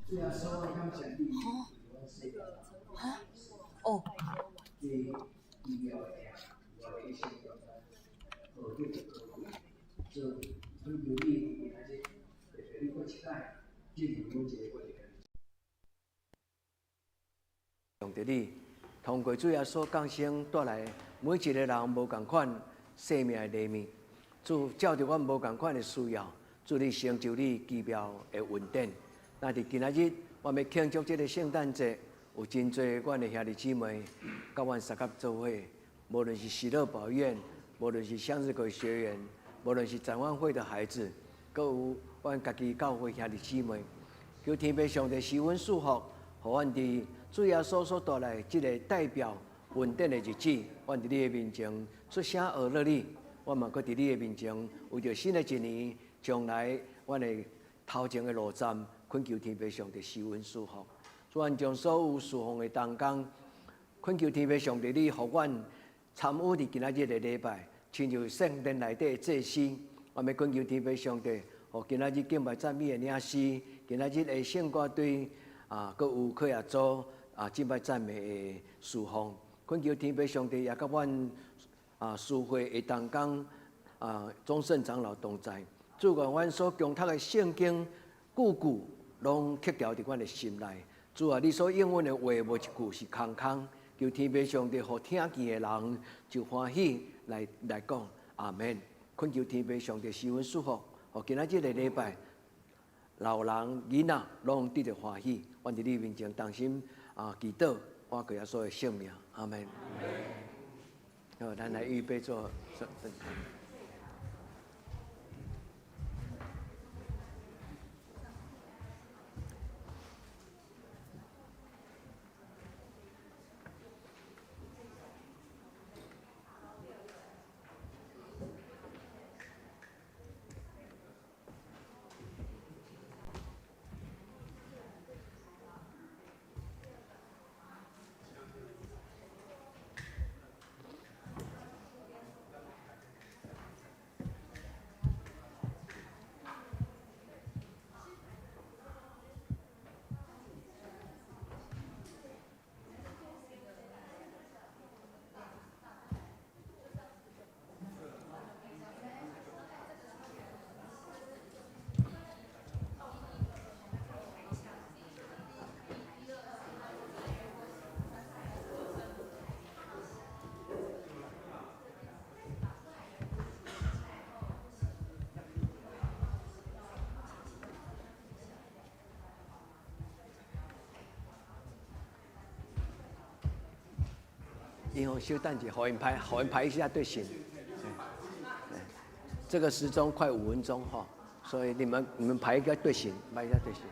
哈？哦。上帝你通過主耶穌降生帶來每一個人無仝款生命的禮物，主照著阮無仝款的需要，主你成就你奇妙的恩典。那佇今仔日，我欲慶祝這个聖誕節，有真濟阮的兄弟姊妹，佮阮相佮做伙，無論是喜樂寶院，無論是向日葵學園，無論是展望會的孩子，閣有阮家己教會兄弟姊妹，求天父上帝賜阮祝福，予阮佇主耶穌所帶來這个代表恩典的日子，阮佇你的面前出聲學樂你，我嘛閣佇你的面前，為著新的一年，將來阮的頭前的路站，懇求天父上帝賜阮祝福。主，阮將所有侍奉的同工，懇求天父上帝，你予阮參與佇今仔日的禮拜，親像聖殿內底的祭司，我欲懇求天父上帝，予今仔日敬拜讚美的領詩，今仔日的聖歌隊啊，閣有課業組啊，敬拜讚美的侍奉，懇求天父上帝也佮阮啊，司會的同工啊，宗聖長老同在，主願阮所恭讀的聖經，句句攏刻牢佇阮的心內。主啊，你所應允的話，無一句是空空。求天父上帝，予聽見的人就歡喜來來講阿門。懇求天父上帝賜阮祝福，予今仔這个禮拜，老人囡仔攏得著歡喜。阮佇你面前同心啊祈禱，我求耶穌的聖名，阿門。好，咱來預備做聖聖。然後稍等一下，予𪜶排，予𪜶排一下隊形。這個時鐘快5分鐘哈，所以你們排一個隊形，排一下隊形。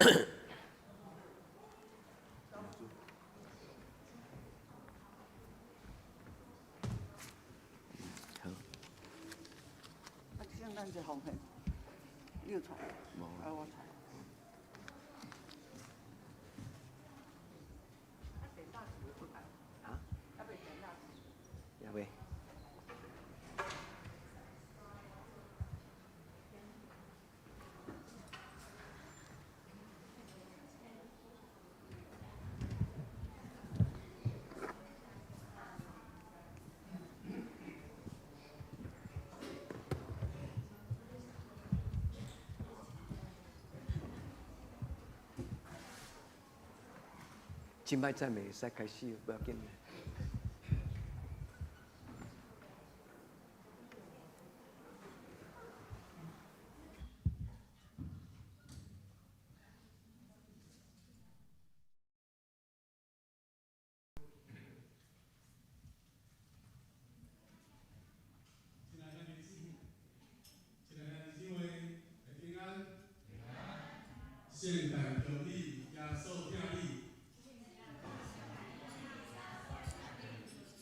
好。啊，聖誕節奉獻，你有帶？無。啊，我帶。嚇？猶未。真歹讚美會使開始，無要緊。親愛的兄弟姊妹，平安。聖誕恭喜，耶穌疼你。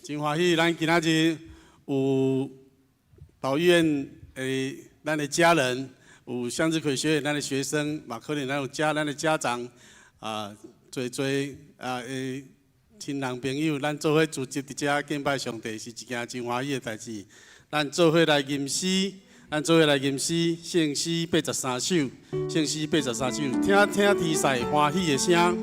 真歡喜，咱今仔日有島醫院的咱的家人，有向日葵學院咱的學生，嘛可能咱有家咱的家長，啊，濟濟啊的親人朋友，咱做伙聚集佇遮敬拜上帝，是一件真歡喜的代誌。咱做伙來吟詩，咱做伙來吟詩，聖詩八十三首，聖詩八十三首，聽聽天使歡喜的聲。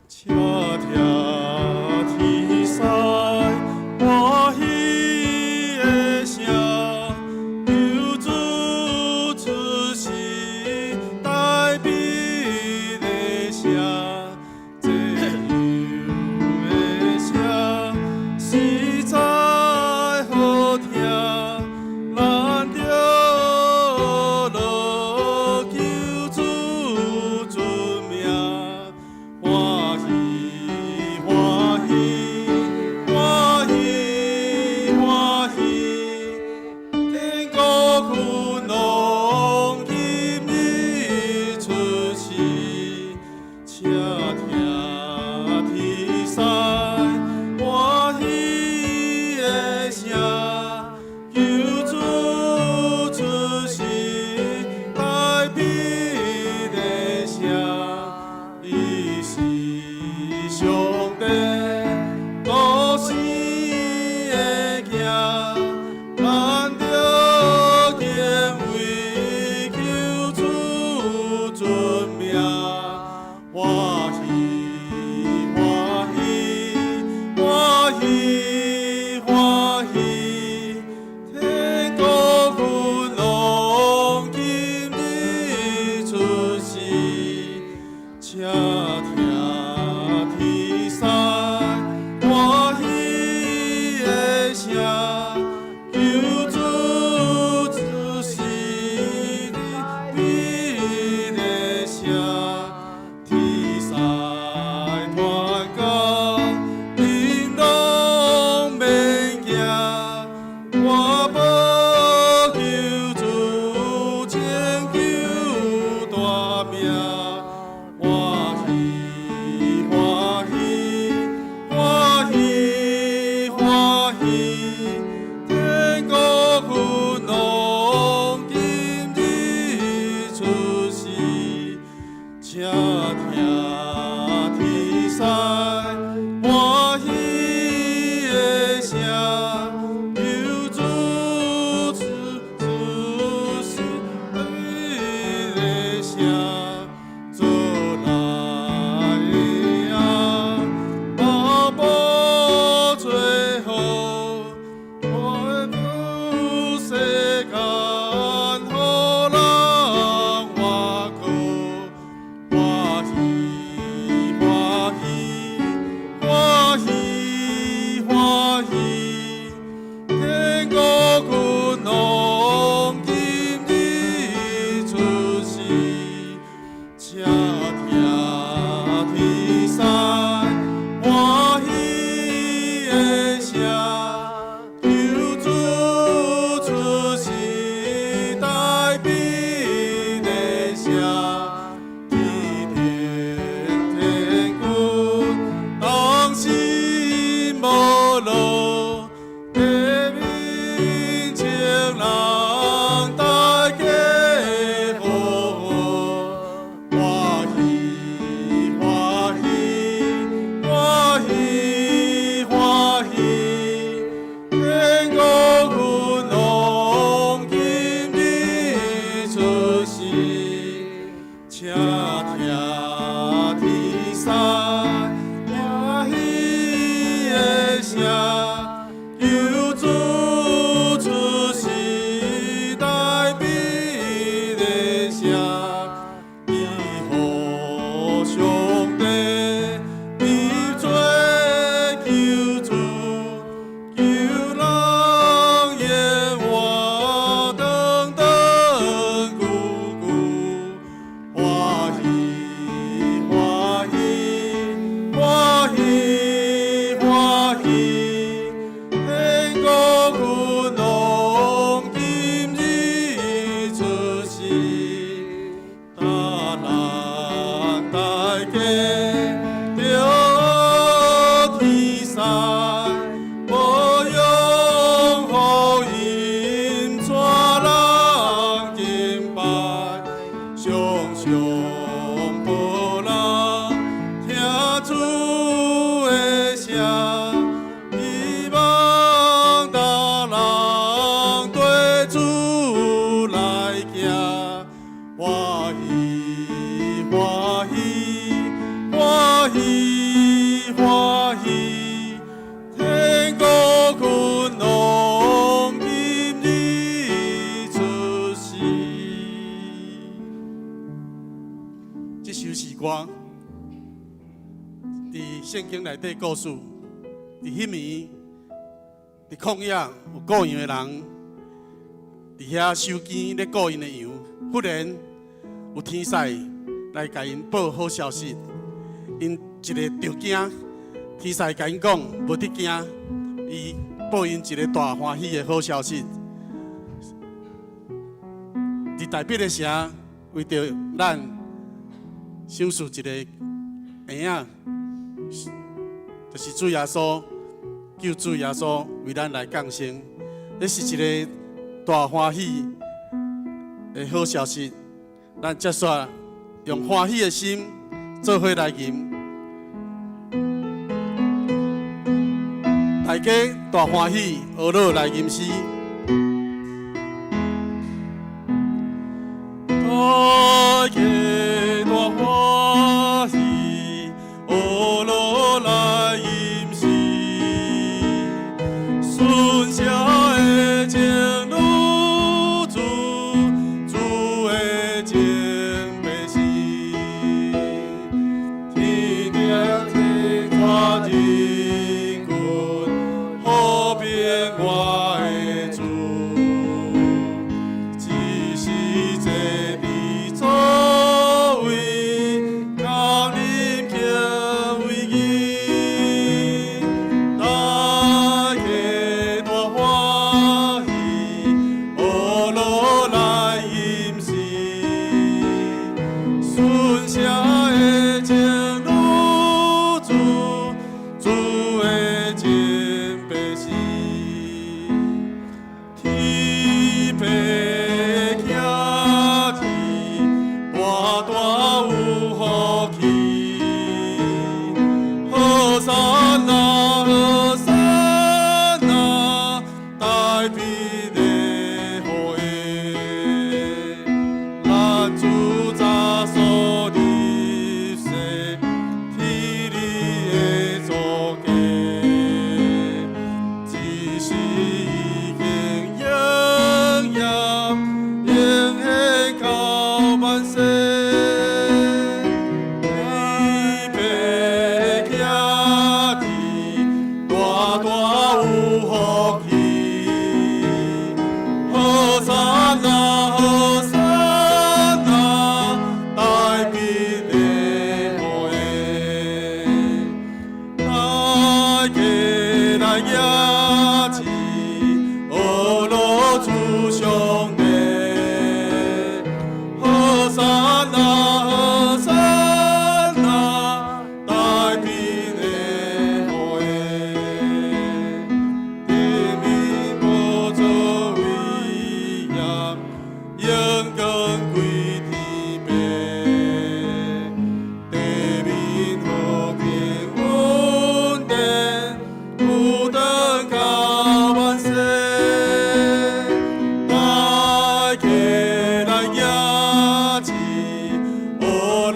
請聽天使歡喜的聲，救主出世大悲的聲，這樣的聲實在好聽，咱著樂救主尊名，歡喜歡喜歡喜歡喜，天國君王今日出世，請聽天使歡喜的聲，救主出世大悲的聲，伊是上帝獨生的囝，咱著敬畏救主尊名，歡喜歡喜歡喜歡喜，天國君王今日出世，請聽天使歡喜的聲，救主出世大悲的聲，天使傳講，臨落主的城，希望逐人綴主來行，歡喜歡喜歡喜歡喜，天國君王今日出世。這首詩歌，佇聖經內底故事，佇彼暝，佇曠野有顧羊的人，佇遐守更咧顧𪜶的羊，忽然有天使來共𪜶報好消息，𪜶一个著驚，天使共𪜶講無得驚，伊報𪜶一个大歡喜的好消息。佇大伯利恆為著咱賞賜一个嬰仔，就是主耶穌，救主耶穌為咱來降生，這是一个大歡喜的好消息。咱接續用歡喜的心做伙來吟，大家大歡喜，學樂來吟詩。大家大歡喜，學樂來吟詩，順寫的情女子，主的情白絲，天頂天看人群，好變我的主，只是這裡座位，降臨敬畏義，大家大歡喜，學樂來吟詩，順寫的情女子，主的情白絲，天父徛佇大大有福氣，和散那和散那，大衛的後裔，咱主早所立誓，天理的祖家，只是已經應驗，應現到萬世。天父徛佇大大有福氣，和散那和散那，大衛的後裔，大家來仰視，學樂主上帝。和散那和散那，大衛的後裔，地面寶座威嚴，榮光歸天父，地面和平穩定，久長到萬世。大家來仰視，學樂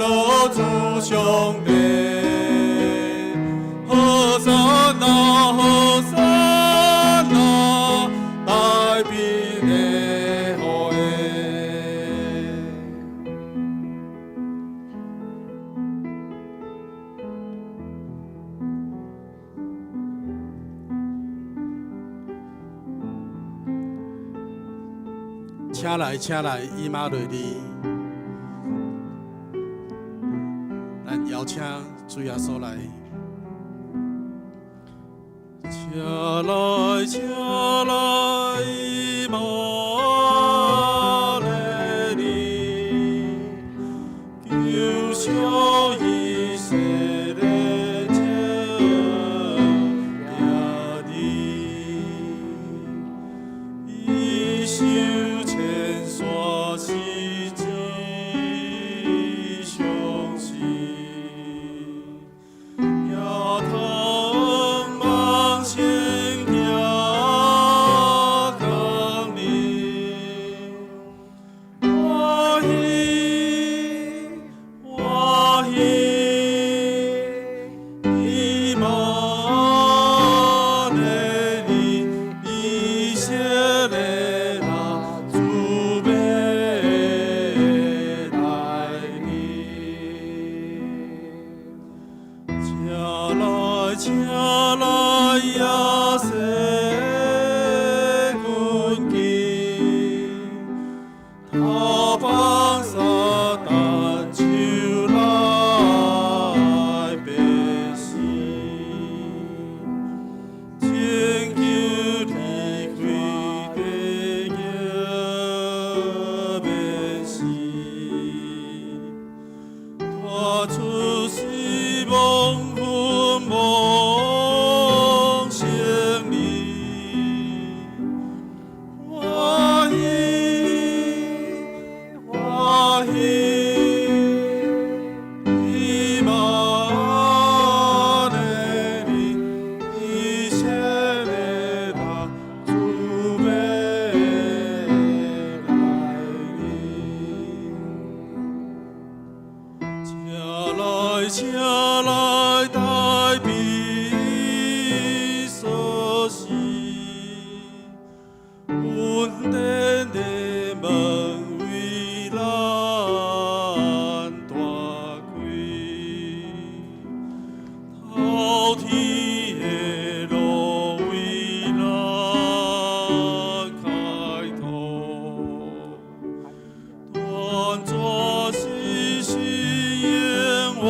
主上帝。和散那和散那，大衛的後裔。請來，請來，以馬內利。咱邀請主耶穌來。請來，請來，以馬內利，求上以色列這兄弟，伊受千山是真相信，請來耶西根基，頭放撒旦手來白死，拯救離開地獄免死，帶出死亡墳墓勝利，歡喜歡喜，以馬內利，以色列人主欲來臨。請來，請來，大比所示，恩典的門為咱大開，滔天的路為咱開拓，斷絕是信永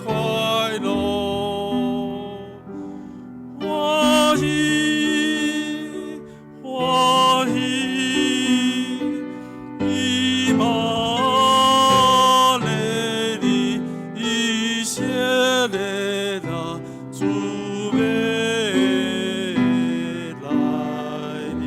快樂，歡喜歡喜，以馬內利，以色列人主欲來臨。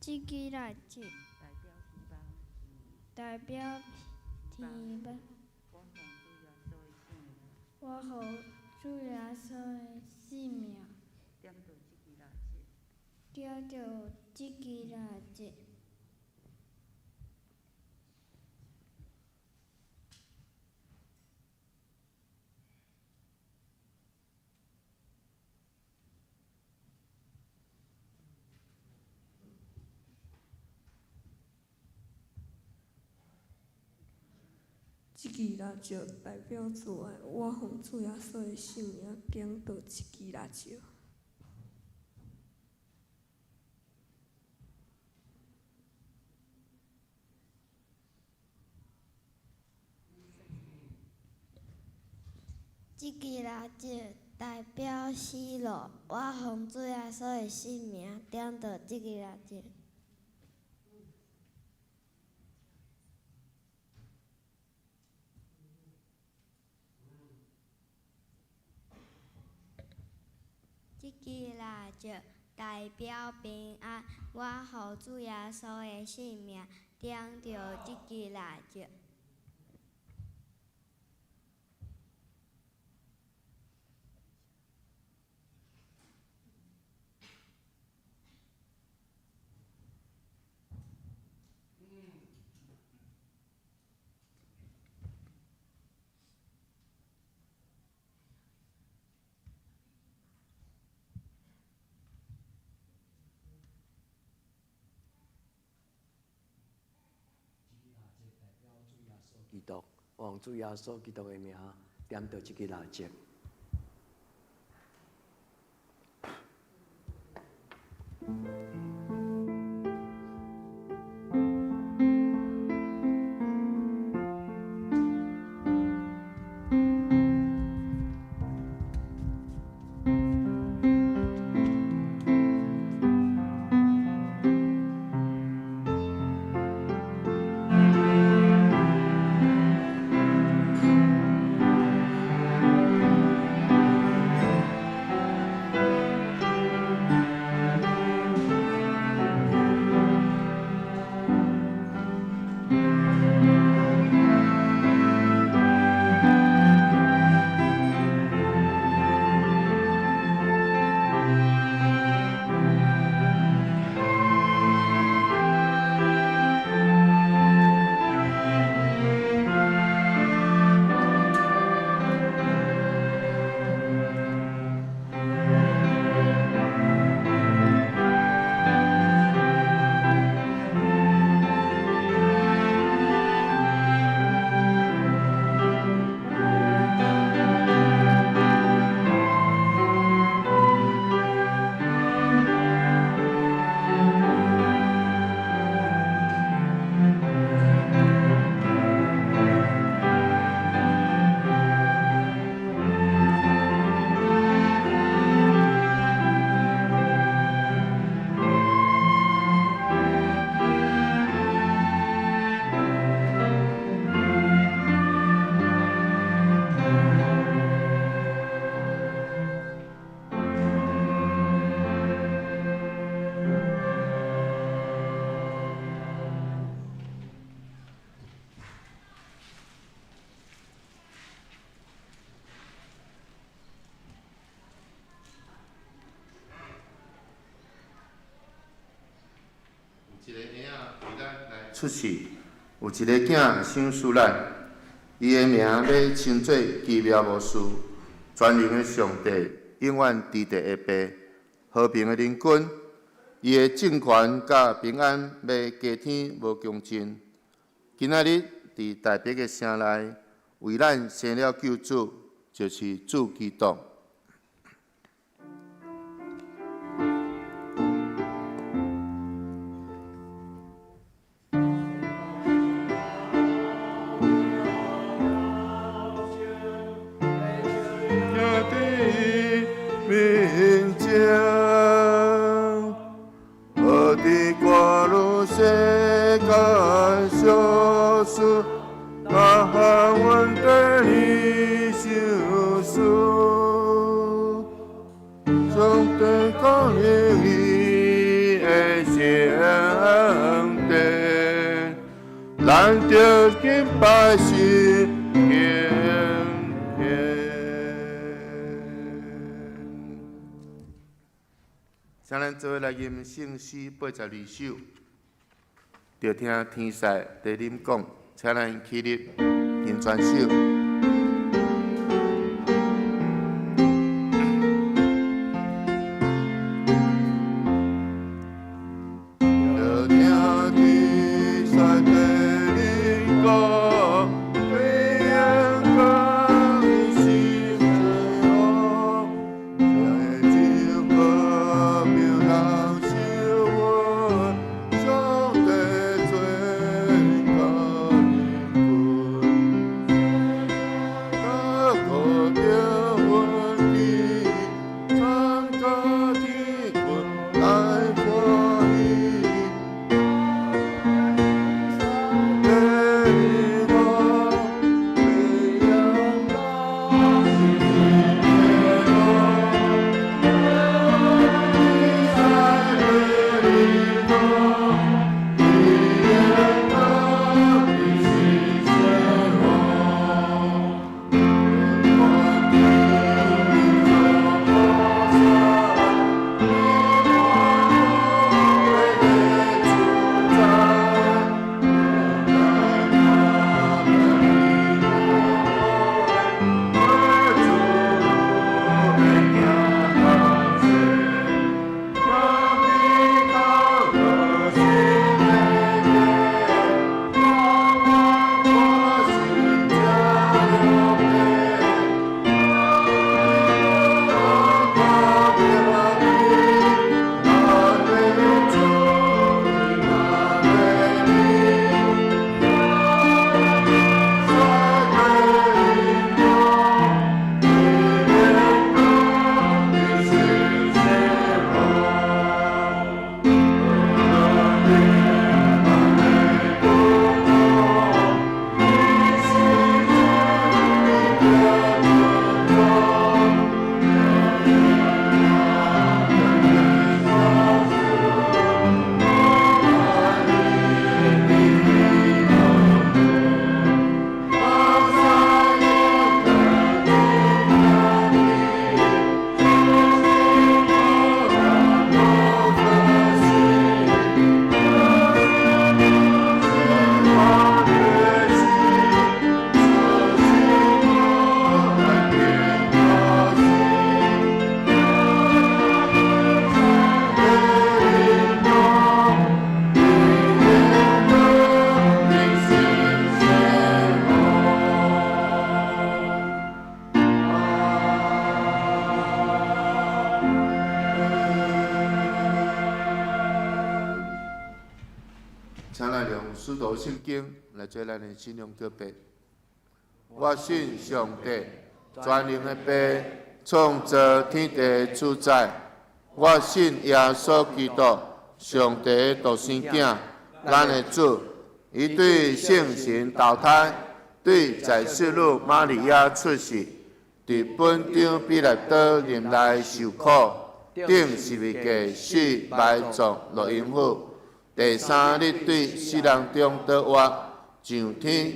這支蠟燭代表希望。我予主耶穌的性命點著這支蠟燭。這支蠟燭代表主愛，我予主耶穌的性命點著這支蠟燭。這支蠟燭代表死路，我予主耶穌的性命點著這支蠟燭。這支蠟燭代表平安，我予主耶穌的性命點著這支蠟燭。基督，我奉主耶穌基督的名，點著這支蠟燭。一个嬰仔為咱來出世，有一个囝賞賜咱，伊的名欲稱做奇妙巫師，全能的上帝，永遠至大的父，和平的靈君。伊的政權佮平安欲加添無窮盡。今仔日佇大衛的城內，為咱生了救主，就是主基督。面前，何地挂入世间小事，大汉阮的理想事，上帝降临伊的圣殿，咱著敬拜神。請咱做伙來吟聖詩82首，著聽天使對恁講，請咱起立，行全首。著聽天使對恁講，對應講是王，這就和平人受阮，上帝做甲靈君。大哥着阮去，參加天軍來歡喜。對我培養請咱用使徒信經來做咱的信仰告白。我信上帝，全能的父，創造天地主宰。我信耶穌基督，上帝的獨生囝，咱的主。伊對聖神投胎，對在聖女瑪利亞出世，佇本張彼拉多任內受苦，釘十字架死埋葬落陰府。第三日對死人中復活，上天，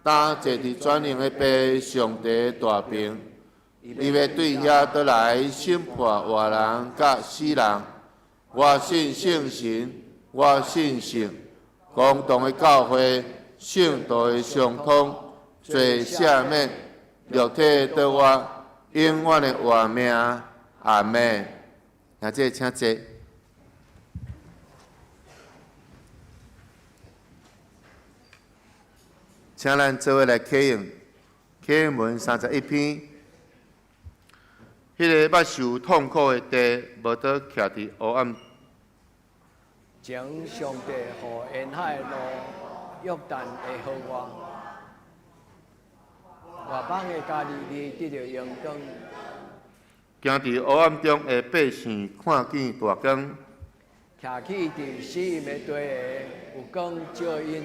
擔坐佇全能的父上帝大爿。伊欲對遐倒來審判活人佮死人。我信聖神，我信圣公同的教会，圣徒的相通，罪赦免，肉体得活，永远的活命。阿们。兄弟，请坐。请咱做伙来启用启用文31篇。彼个捌受痛苦的地，无倒徛伫黑暗。前上帝予沿海路约旦的河外，外邦的加利利得著荣光。行伫黑暗中的百姓看见大光，徛起伫死荫的地的有光照𪜶。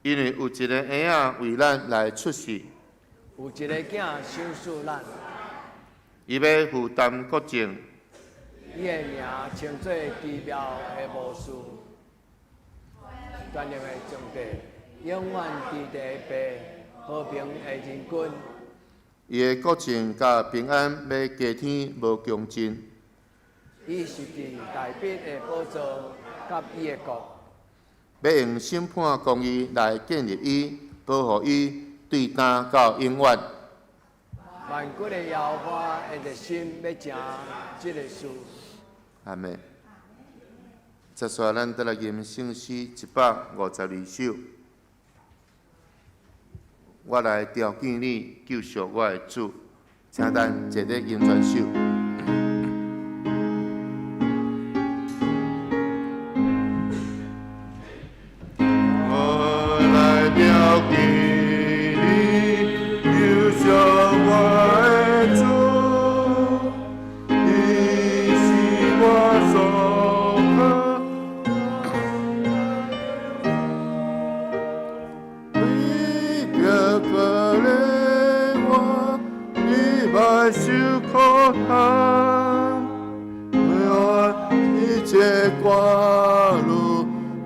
因为有一个婴仔为咱来出世，有一个囝賞賜咱，伊欲負擔國政，伊的名稱做奇妙的巫師，全能的上帝，永遠佇地的父，和平的仁君。伊的國政佮平安欲加添無窮盡。伊是佇大衛的寶座佮伊的國。欲用審判公義來建立伊，保護伊，對今到永遠。萬軍的耶和華的熱心欲成這个事。阿們。接續咱再來吟聖詩152首。我來朝見你，救贖我的主，請咱坐咧吟全首。我來朝見你，救贖我的主，你是我所靠。為著可憐我，你捌受苦難，我一切掛慮，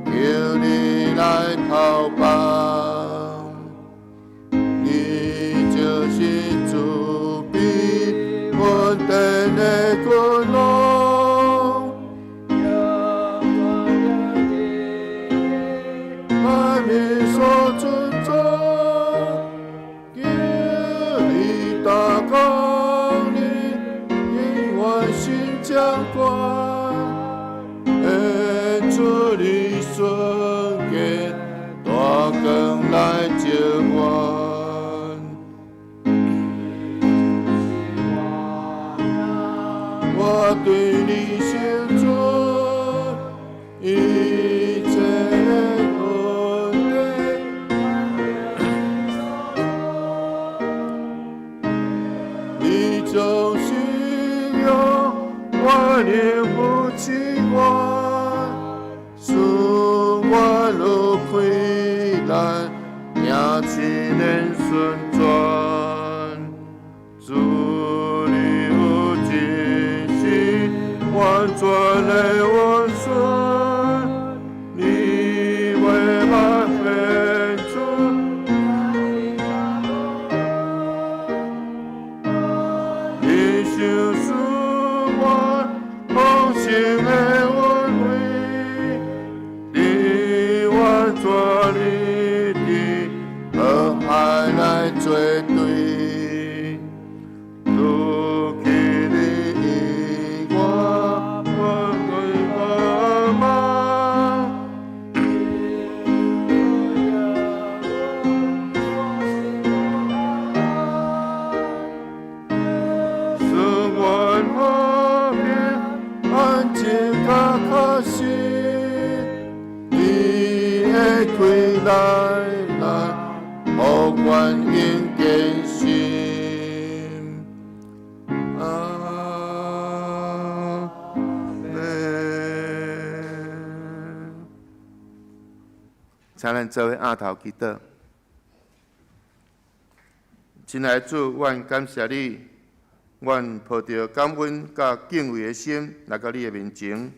求你來投放。你就是慈悲恩典的君王。萬民所尊崇，求你大降臨，永遠新掌權，顯出你聖潔，大光來照阮。我對你獻出一切恩典，你將信仰萬年扶持我，使我路困難，行起連順轉。主你有真實完全的溫順，你袂捌變出。你賞賜我豐盛的恩惠，你完全你佇河海來作對。除去你以外，我對我望。使阮和平安靜佮確實，你的開來來，予阮永堅心。阿們。請咱做伙仰頭祈禱。親愛的主，阮感謝你，阮抱著感恩佮敬畏的心來到你的面前。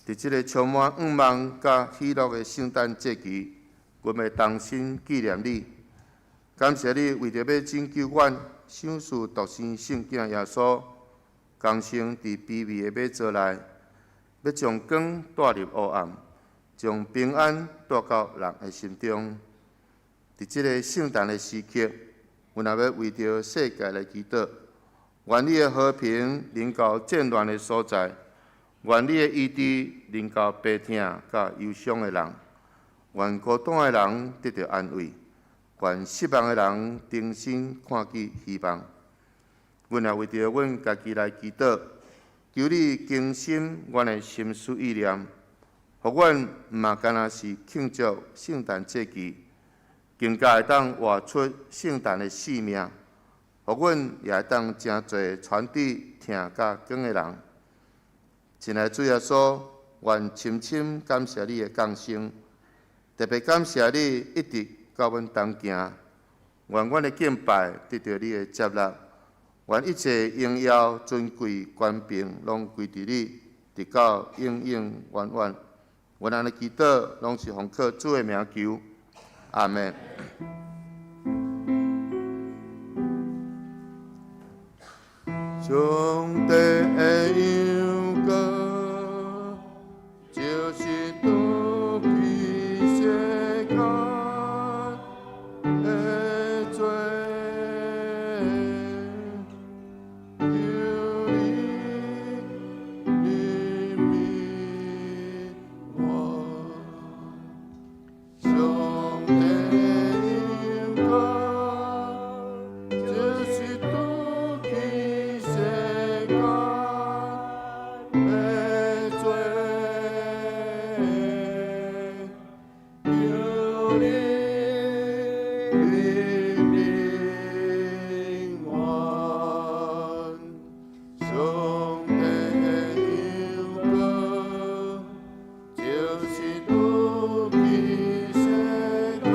佇這个充滿向望佮喜樂的聖誕節期，阮欲同心紀念你。感謝你為著欲拯救阮，賞賜獨生聖囝耶穌，降生佇卑微的馬槽內，欲將光帶入黑暗，將平安帶到人的心中。佇這個聖誕的時刻，阮也欲為著世界來祈禱，願你的和平臨到戰亂的所在，願你的醫治臨到悲痛佮憂傷的人，願孤單的人得著安慰，願失望的人重新看見希望。阮也為著阮家己來祈禱，求你更新阮的心思意念，予阮毋嘛干焦是慶祝聖誕節期，更加會當活出聖誕的使命，予阮也會當誠濟傳遞疼佮光的人。親愛的主耶穌，願深深感謝你的降生，特別感謝你一直佮阮同行，願阮的敬拜得著你的接納，願一切榮耀、尊貴、權柄攏歸佇你，直到永永遠遠。阮按呢祈禱，攏是奉靠主的名求，阿們。上帝的羊羔，就是除去世間的罪，求你憐憫我。上帝的羊羔，就是除去世間的罪，求你憐憫我。上帝的羊羔，就是除去世間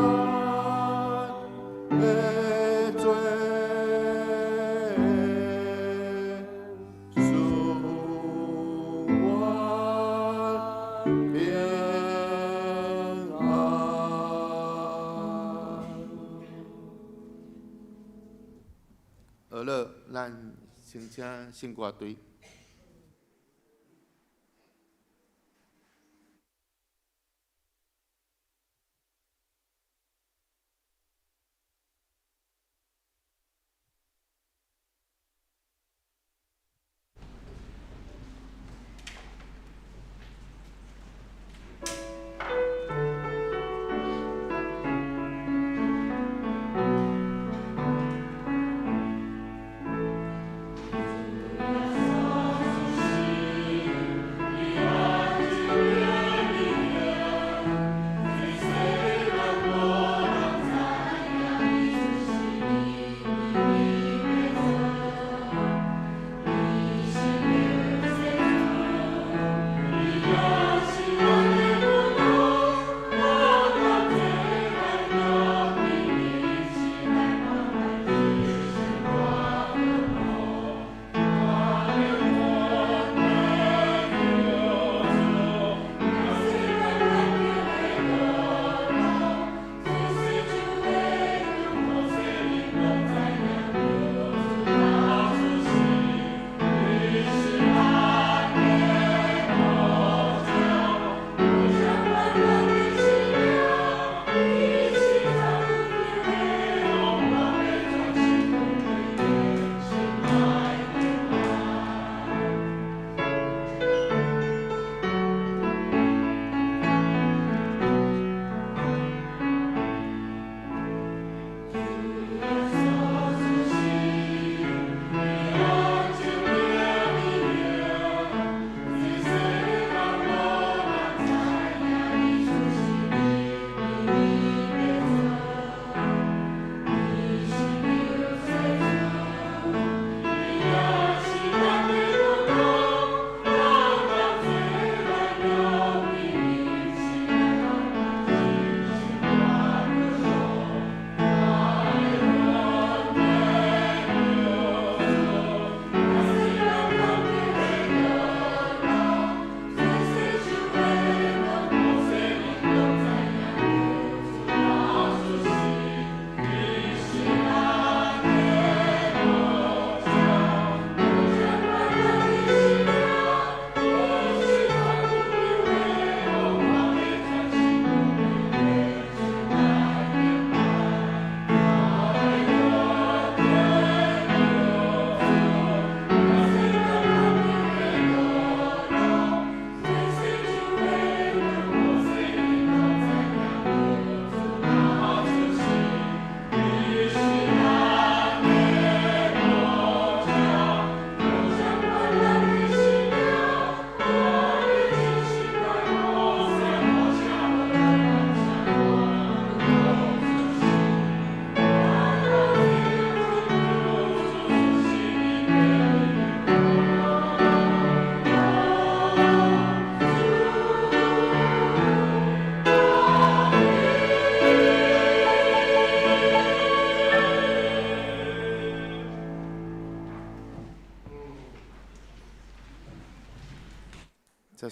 的罪，賜阮平安。好了，咱先請聖歌隊。主耶穌。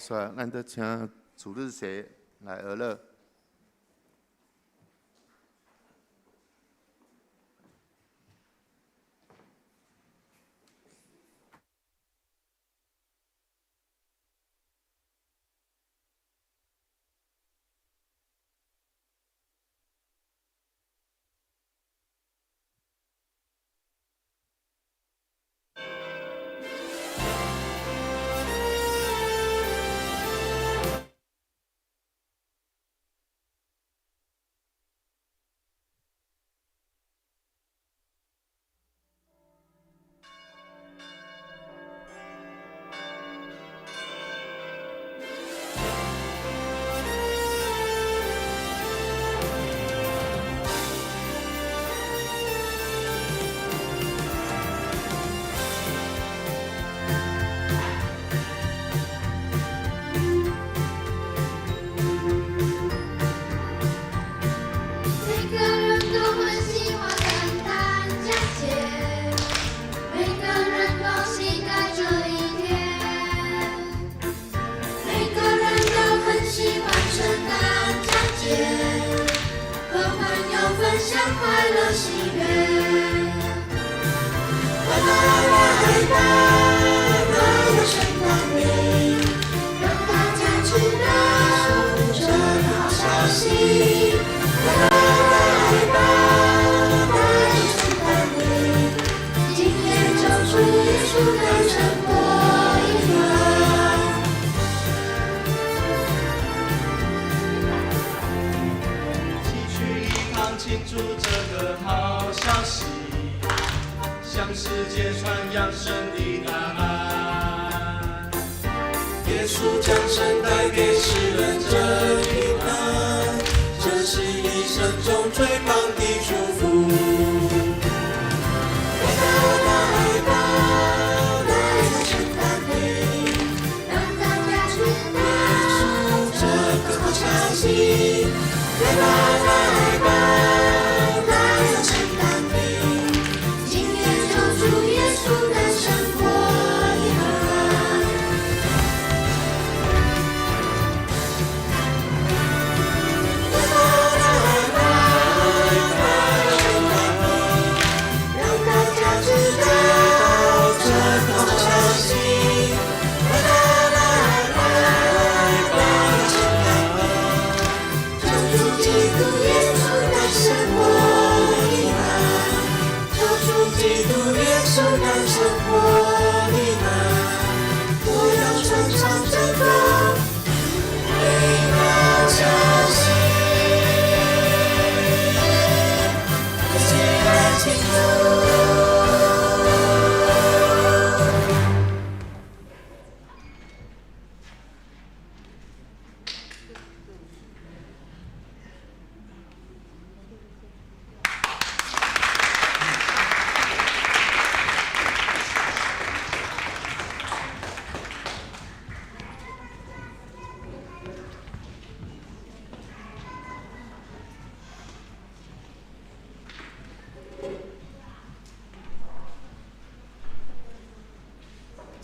煞咱閣請主日學來俄樂。每个人都很喜歡聖誕佳節，每個人都期待這一天。每個人都很喜歡聖誕佳節，和朋友分享快樂喜悅。來吧來吧，來到聖誕裡，讓大家知道這個好消息。來吧來吧，來到聖誕裡，今夜救主耶穌誕生過嬰兒。齊聚一堂慶祝這個好消息，向世界傳揚神的大愛。耶穌降生帶給世人這平安，這是一生中最棒的祝福。來吧來吧，來到聖誕裡，讓大家知道這個好消息。來吧來吧，來到聖誕裡，今夜救主耶穌誕生過嬰兒。來吧來吧，來到聖誕裡，讓大家知道這個好消息。來吧來吧，來到聖誕裡，救主基督耶穌誕生過嬰兒。救主基督耶穌誕生過嬰兒。我要傳唱這個美好消息，一起來慶祝。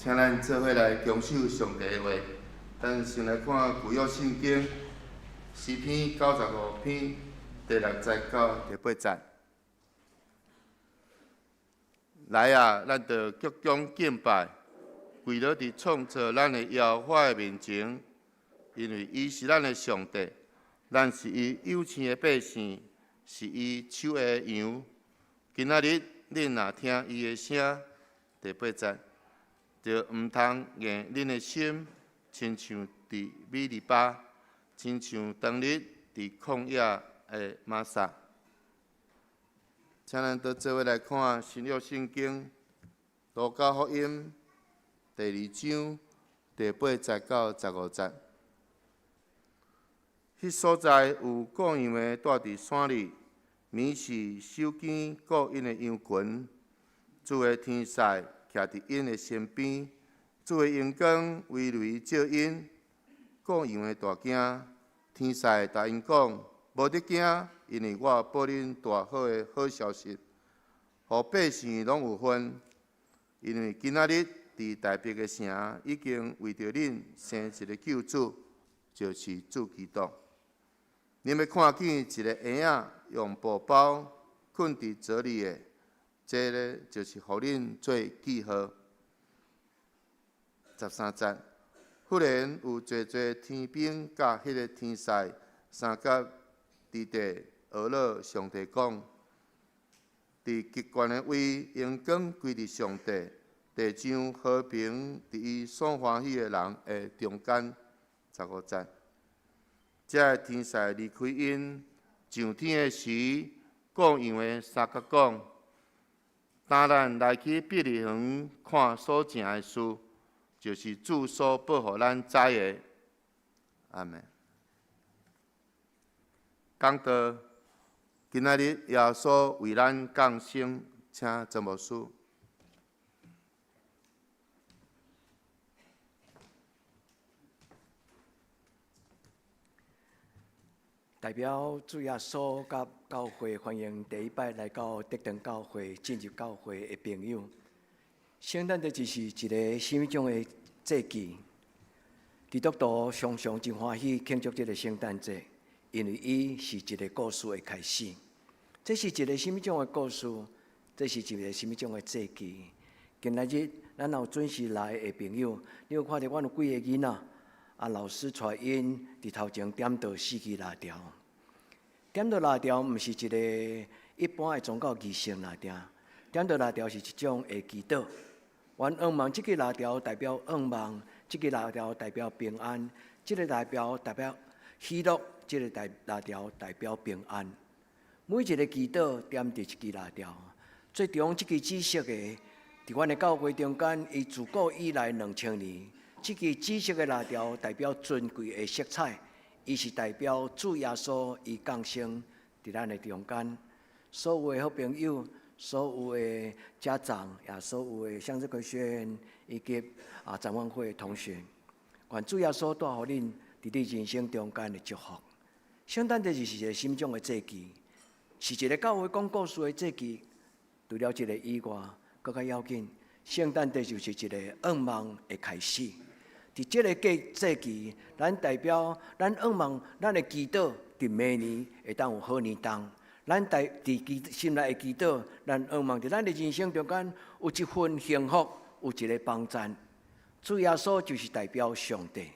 請咱做伙來恭守上帝的話。咱先來看舊約聖經詩篇95篇第六節到第八節。來啊，咱著鞠躬敬拜，跪倒佇創造咱的耶和華的面前，因為伊是咱的上帝，咱是伊養飼的百姓，是伊手下的羊。今仔日恁若聽伊的聲，第八節，就毋通硬恁的心，親像佇米利巴，親像當日佇曠野的瑪撒。請咱倒做伙來看新約聖經路加福音第二章第八節到15節。彼所在有顧羊的住佇山裡，暝時守更顧𪜶的羊群。主的天使徛佇𪜶的身邊，主的榮光圍雷照𪜶。顧羊的大驚，天使共𪜶講：無得驚，因為我報恁大好的好消息，予百姓攏有份。因為今仔日佇大衛的城已經為著恁生一个救主，就是主基督。恁欲看見一个嬰仔用布包睏佇槽裡的，這个就是予恁做記號。13節，忽然有濟濟天兵佮彼个天使相佮佇地呵咾上帝講：佇極懸的位，榮光歸佇上帝；地上和平佇伊所歡喜的人的中間。15節，這个天使離開𪜶上天的時，顧羊的相佮講：當咱來去伯利恆看所成的事，就是主所報予咱知的。阿們。講道，今仔日耶穌為咱降生，請曾牧師。代表主耶穌佮教會歡迎第一擺來到德堂教會進入教會的朋友。聖誕節就是一个啥物種的節期？基督徒常常真歡喜慶祝這个聖誕節，因為伊是一个故事的開始。這是一个啥物種的故事？這是一个啥物種的節期？今仔日咱若有準時來的朋友，你有看著阮有幾个囡仔？啊，老師帶𪜶佇頭前點著四支蠟燭。點著蠟燭毋是一个一般的宗教儀式爾定，點著蠟燭是一種的祈禱。阮向望這支蠟燭代表向望，這支蠟燭代表平安，這个代表代表喜樂，這个代蠟燭代表平安。每一个祈禱點著一支蠟燭，最終這支紫色的，佇阮的教會中間，伊自古以來2000年。這支紫色的蠟燭代表尊貴的色彩，伊是代表主耶穌伊降生佇咱的中間。所有的好朋友，所有的家長，也所有的向日葵學院以及展望會的同學，願主耶穌帶予恁佇你人生中間的祝福。聖誕節就是一个啥物種的節期，是一个教會講故事的節期。除了這个以外，閣較要緊，聖誕節就是一个向望的開始。佇這个節節期，咱代表咱向望，咱的祈禱，佇明年會當有好年冬。咱代佇祈心內的祈禱，咱向望佇咱的人生中間有一份幸福，有一个幫贊。主耶穌就是代表上帝，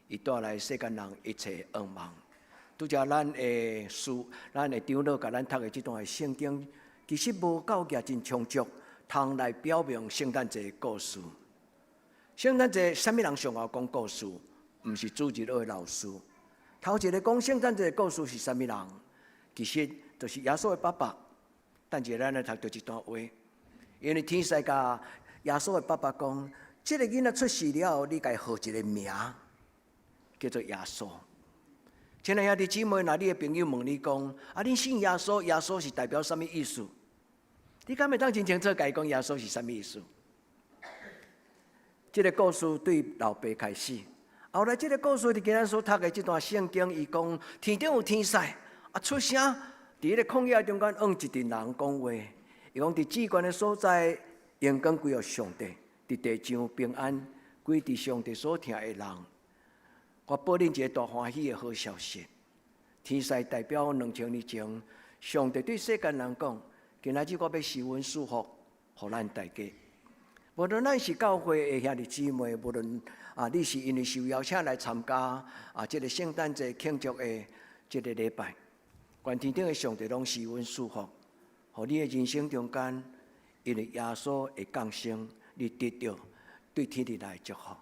伊帶來世間人一切向望。拄才咱的師，咱的長老共咱讀的這段的聖經，其實無夠額真充足，通來表明聖誕節的故事。聖誕節，啥物人上𠢕講故事？毋是主日學的老師。頭一个講聖誕節的故事是啥物人？其實就是耶穌的爸爸。等一下咱來讀著這段話，因為天使共耶穌的爸爸講：這个囡仔出世了後，你共伊號一个名，叫做耶穌。親愛兄弟姊妹，若你的朋友問你講：啊，恁信耶穌？耶穌是代表啥物意思？你敢會當真清楚共伊講耶穌是啥物意思？這个故事對老爸開始，後來這个故事佇今仔所讀的這段聖經，伊講天頂有天使啊出聲，佇彼个曠野中間向一陣人講話。伊講佇至懸的所在，榮光歸予上帝；佇地上平安歸佇上帝所疼的人。我報恁一个大歡喜的好消息，天使代表2000年前，上帝對世間人講：今仔日我欲施恩賜福，予咱大家。無論咱是教會的兄弟姊妹，無論你是因為受邀請來參加這个聖誕節慶祝的這个禮拜，願天頂的上帝攏施恩賜福，予你的人生中間，因為耶穌的降生，你得著對天地來的祝福。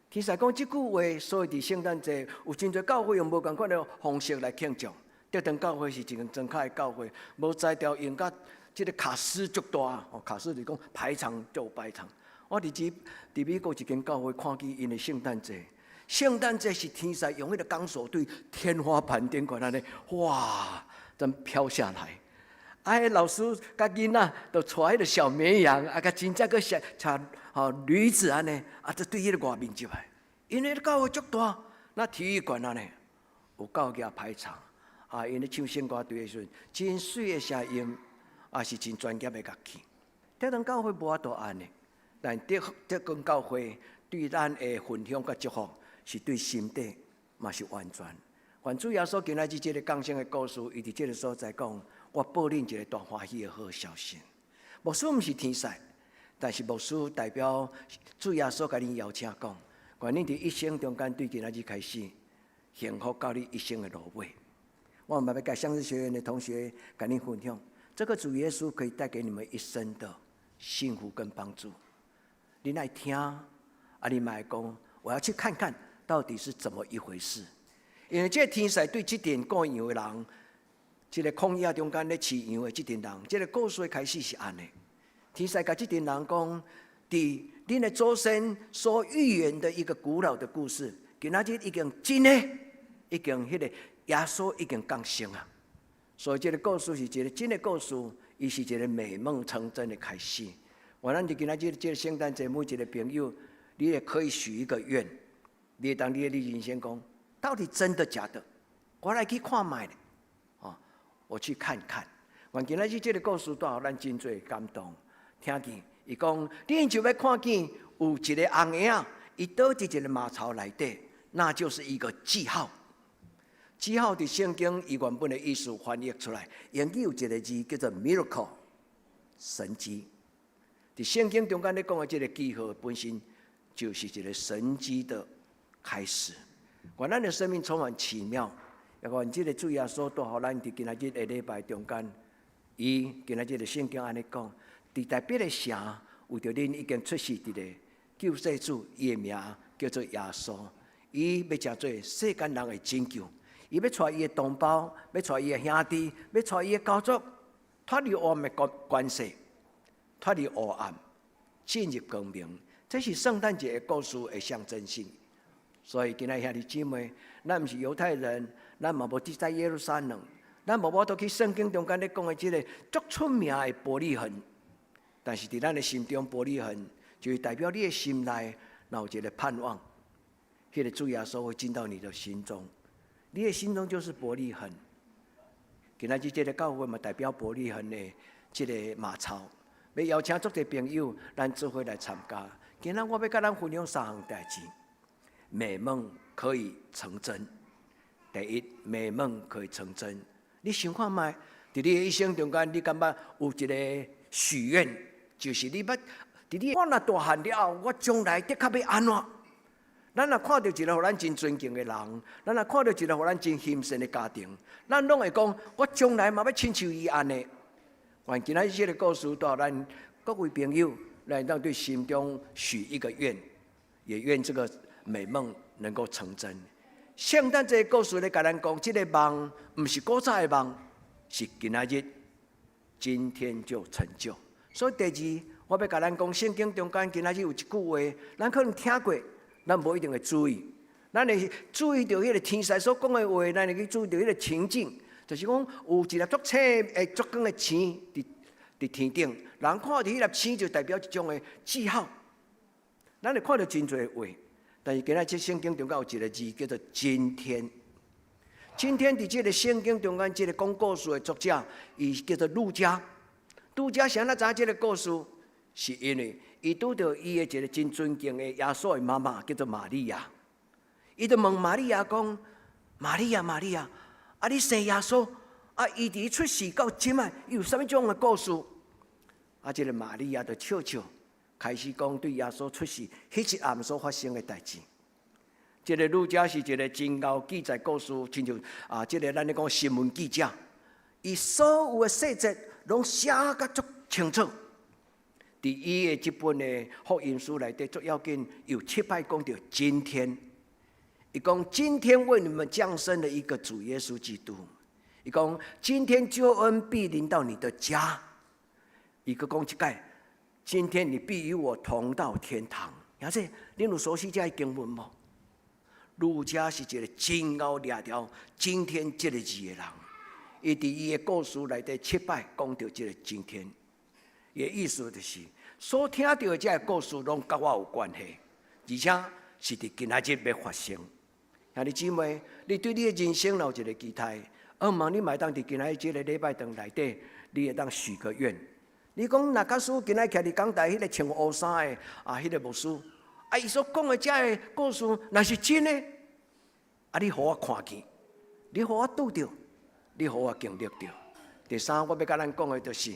天使講這句話，所以佇聖誕節有真濟教會用無仝款的方式來慶祝。德堂教會是一間莊腳的教會，無才調用甲這个卡司足大哦，卡司就是講排場做排場。我佇這佇美國一間教會看見𪜶的聖誕節，聖誕節是天使用彼个鋼索對天花板頂懸按呢，哇，真飄下來。啊，彼老師佮囡仔都帶彼个小綿羊，啊，佮真正閣小像吼驢子按呢，啊，就對彼个外面入來。因為教會足大，那體育館按呢，有夠額排場。啊，𪜶咧唱聖歌隊的時陣，真媠的聲音，也是真專業的樂器。德堂教會無法度按呢，但德德光教會對咱的分享佮祝福，是對心底嘛是完全。願主耶穌今仔日這個降生的故事，伊佇這個所在講，我報恁一個大歡喜的好消息。牧師毋是天使，但是牧師代表主耶穌共恁邀請講，願恁佇一生中間對今仔日開始，幸福到你一生的落尾。我嘛欲共向日學院的同學共恁分享，這個主耶穌可以帶給你們一生的幸福跟幫助。恁愛聽，啊，你嘛會講，我要去看看到底是怎麼一回事。因為這個天使對這陣顧羊的人，這個曠野中間咧飼羊的這陣人，這個故事的開始是按呢。天使共這陣人講，佇恁的祖先所預言的一個古老的故事，今仔日已經真的，已經彼個耶穌已經降生啊。所以這個故事是一個真的故事，伊是一個美夢成真的開始。願咱佇今仔日這個聖誕節，每一個朋友，你也可以許一個願，你會當你的人生講，到底真的假的？我來去看覓咧，哦，我去看看。願今仔日這個故事帶予咱真濟感動。聽見伊講，恁就欲看見有一個紅嬰仔，伊倒佇一個馬槽內底，那就是一個記號。記號佇聖經伊原本的意思翻譯出來，英語有一個字叫做 miracle，神蹟。佇聖經中間咧講的這個記號本身，就是一個神蹟的開始。願咱的生命充滿奇妙，也願這個主耶穌帶予咱佇今仔日的禮拜中間，伊今仔日的聖經按呢講，佇大衛的城，為著恁已經出世一個救世主，伊的名叫做耶穌，伊欲成做世間人的拯救，伊欲帶伊的同胞，欲帶伊的兄弟，欲帶伊的家族，脫離黑暗的關關係，脫離黑暗，進入光明。這是聖誕節的故事的象徵性。所以，今仔兄弟姊妹，咱毋是猶太人，咱嘛無佇在耶路撒冷，咱無法度去聖經中間咧講的這個足出名的伯利恆。但是，佇咱的心中，伯利恆就是代表你的心內，若有一個盼望，彼個主耶穌會進到你的心中，你的心中就是伯利恆。今仔日這個教會嘛，代表伯利恆的這個馬槽，欲邀請足濟朋友，咱做伙來參加。今仔我欲共咱分享三項代誌。美夢可以成真。第一，美夢可以成真。你想看覓？佇你的一生中間，你感覺有一個許願，就是你欲佇你我若大漢了後，我將來的確欲按怎？咱若看著一個予咱真尊敬的人，咱若看著一個予咱真欣羨的家庭，咱攏會講，我將來嘛欲親像伊按呢。願今仔日這個故事，帶咱各位朋友來當對心中許一個願，也願這個美夢能夠成真。聖誕節故事咧，共咱講，這個夢毋是古早的夢，是今仔日今天就成就。所以第二，我欲共咱講，聖經中間今仔日有一句話，咱可能聽過，咱無一定會注意。咱會注意著彼個天使所講的話，咱會去注意著彼個情景，就是講有一粒足醒的足光的星佇佇天頂，人看著彼粒星就代表一種的記號。咱會看著真濟話。但是今仔這聖經中間有一個字叫做“今天”。今天佇這個聖經中間，這個講故事的作者，伊叫做路加。路加啥人知影這個故事？是因為伊拄著伊的一個真尊敬的耶穌的媽媽，叫做瑪利亞。伊就問瑪利亞講：“瑪利亞，瑪利亞，啊，你生耶穌，啊，伊佇出世到這擺，有啥物種的故事？”啊，這個瑪利亞就笑笑。開始講對耶穌出世彼一暗所發生的代誌。這個路加是一個真𠢕記載故事，親像啊，這個咱咧講新聞記者，伊所有的細節攏寫甲足清楚。佇伊的這本的福音書內底，足要緊有七擺講著今天。伊講今天為你們降生了一個主耶穌基督。伊講今天救恩必臨到你的家。伊閣講一擺。今天你必與我同到天堂。兄弟，恁有熟悉這個經文無？路加是一個真𠢕掠著今天這個字的人，伊佇伊的故事內底七擺講著這個今天，伊的意思就是，所聽著的這個故事攏佮我有關係，而且是佇今仔日欲發生。兄弟姊妹，你對你的人生若有一個期待，向望你嘛會當佇今仔日這個禮拜堂內底，你會當許個願。你講若假使今仔徛佇講台彼個穿烏衫的啊，彼個牧師，啊，伊所講的這个故事，若是真的，啊，你予我看見，你予我拄著，你予我經歷著。第三，我欲共咱講的就是，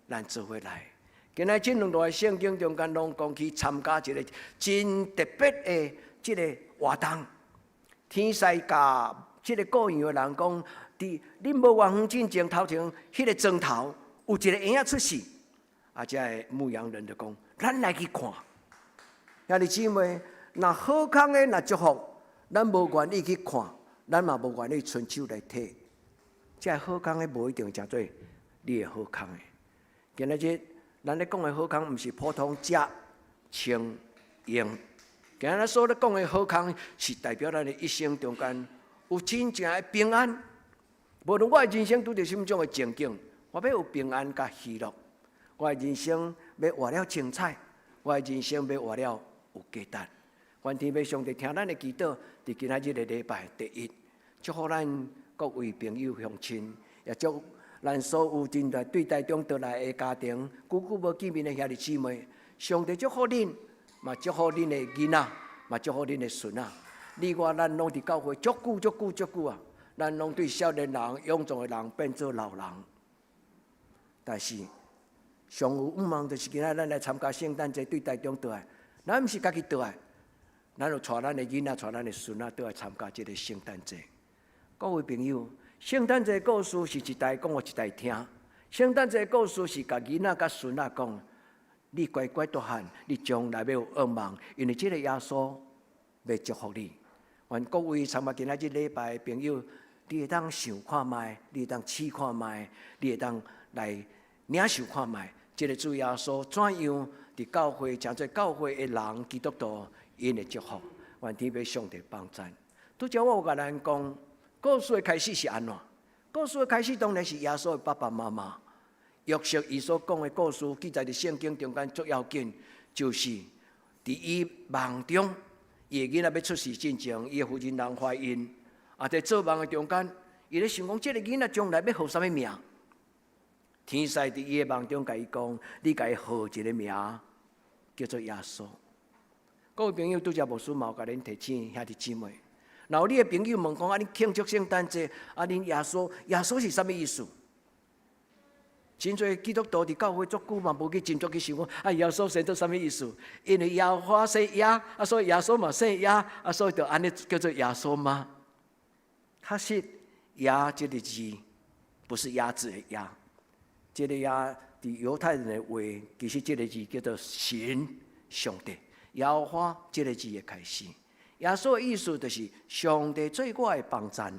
咱做伙來。今仔這兩段聖經中間攏講去參加一個真特別的這个活動。天使共這个顧羊的人講，佇恁無偌遠進前頭前，彼个莊頭有一个嬰仔出世。啊，這个牧羊人就講，咱來去看。兄弟姊妹，若好康的若祝福，咱無願意去看，咱嘛無願意伸手來提。這个好康的無一定誠做你的好康的。今仔日咱咧講的好康，毋是普通食、穿、用。今仔日所咧講的好康，是代表咱的一生中間有真正的平安。無論我的人生拄著啥物種的情景，我欲有平安佮喜樂。我的人生欲活了精彩，我的人生欲活了有價值。願天父上帝聽咱的祈禱，佇今仔日的禮拜第一，祝福咱各位朋友鄉親，也祝咱所有正在對台中倒來的家庭，久久無見面的兄弟姊妹，上帝祝福恁，嘛祝福恁的囡仔，嘛祝福恁的孫仔。你我咱攏佇教會足久足久足久啊！咱攏對少年人、勇壯的人變做老人，但是上有向望，就是今仔咱來參加聖誕節，對台中倒來，咱毋是家己倒來，咱有帶咱的囡仔、帶咱的孫仔倒來參加這个聖誕節。各位朋友，聖誕節故事是一代講予一代聽。聖誕節故事是共囡仔佮孫仔講，你乖乖大漢，你將來欲有向望，因為這个耶穌欲祝福你。願各位參加今仔日禮拜的朋友，你會當想看覓，你會當試看覓，你會當來領受看覓。這个主耶穌怎樣佇教會，成做教會的人，基督徒𪜶的祝福，願天父上帝幫贊。拄才我有共咱講，故事的開始是按怎？故事的開始當然是耶穌的爸爸媽媽。約瑟伊所講的故事記載佇聖經中間最要緊，就是佇伊夢中，伊的囡仔欲出世進前，伊的婦人人懷孕，啊，佇做夢的中間，伊咧想講，這个囡仔將來欲號啥物名？天使佇伊的夢中共伊講：你共伊號一个名，叫做耶穌。各位朋友，拄才牧師嘛有共恁提醒兄弟姊妹。若有你的朋友問講：啊，恁慶祝聖誕節，啊，恁耶穌，耶穌是啥物意思？真濟基督徒佇教會足久嘛，無去真足去想講，啊，耶穌生做啥物意思？因為耶和華姓耶，啊，所以耶穌嘛姓耶，啊，所以就按呢叫做耶穌嗎？確實，耶這个字不是鴨子的鴨，這个耶佇猶太人的話，其實這个字叫做神上帝。耶和華這个字的開始，耶穌的意思就是上帝做我的幫贊。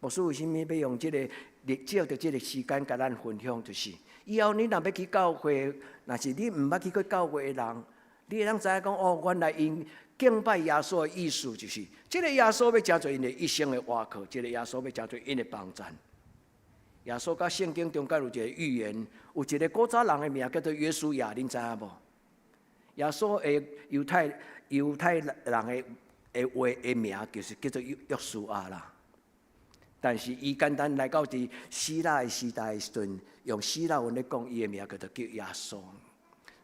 牧師為啥物欲用這个？借著這个時間共咱分享，就是以後你若欲去教會，若是你毋捌去過教會的人，你會當知影講哦，原來𪜶敬拜耶穌的意思就是，這个耶穌欲成做𪜶的一生的倚靠，這个耶穌欲成做𪜶的幫贊。耶穌佮聖經中間有一个預言，有一个古早人的名叫做約書亞，恁知影無？耶穌的猶太人的話的名就是叫做約書亞啦。但是伊簡單來到佇希臘的時代的時陣，用希臘文咧講，伊的名叫做叫耶穌。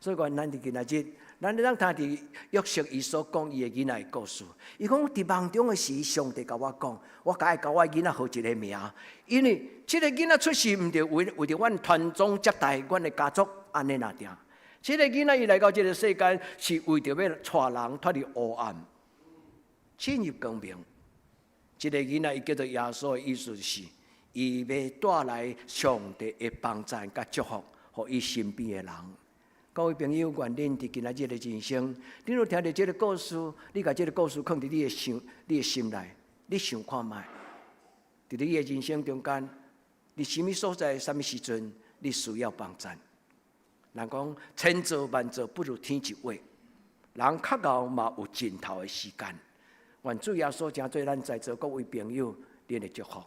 所以講，咱佇今仔日，咱會當聽佇約瑟伊所講伊的囡仔的故事。伊講佇夢中的時，上帝共我講，我該共我囡仔號一个名，因為這个囡仔出世，毋著為著阮傳宗接代，阮的家族按呢爾定。這个囡仔伊來到這个世間，是為著欲帶人脫離黑暗，進入光明。這个囡仔伊叫做耶穌的意思是，伊欲帶來上帝的幫贊佮祝福，予伊身邊的人。各位朋友，願恁佇今仔日的人生，恁有聽著這个故事，你共這个故事囥佇你的想、你的心內，你想看覓？佇你的人生中間，佇啥物所在、啥物時陣，你需要幫贊？人講千做萬做不如天一話，人較𠢕嘛有盡頭的時間。願主耶穌成做咱在座各位朋友恁的祝福。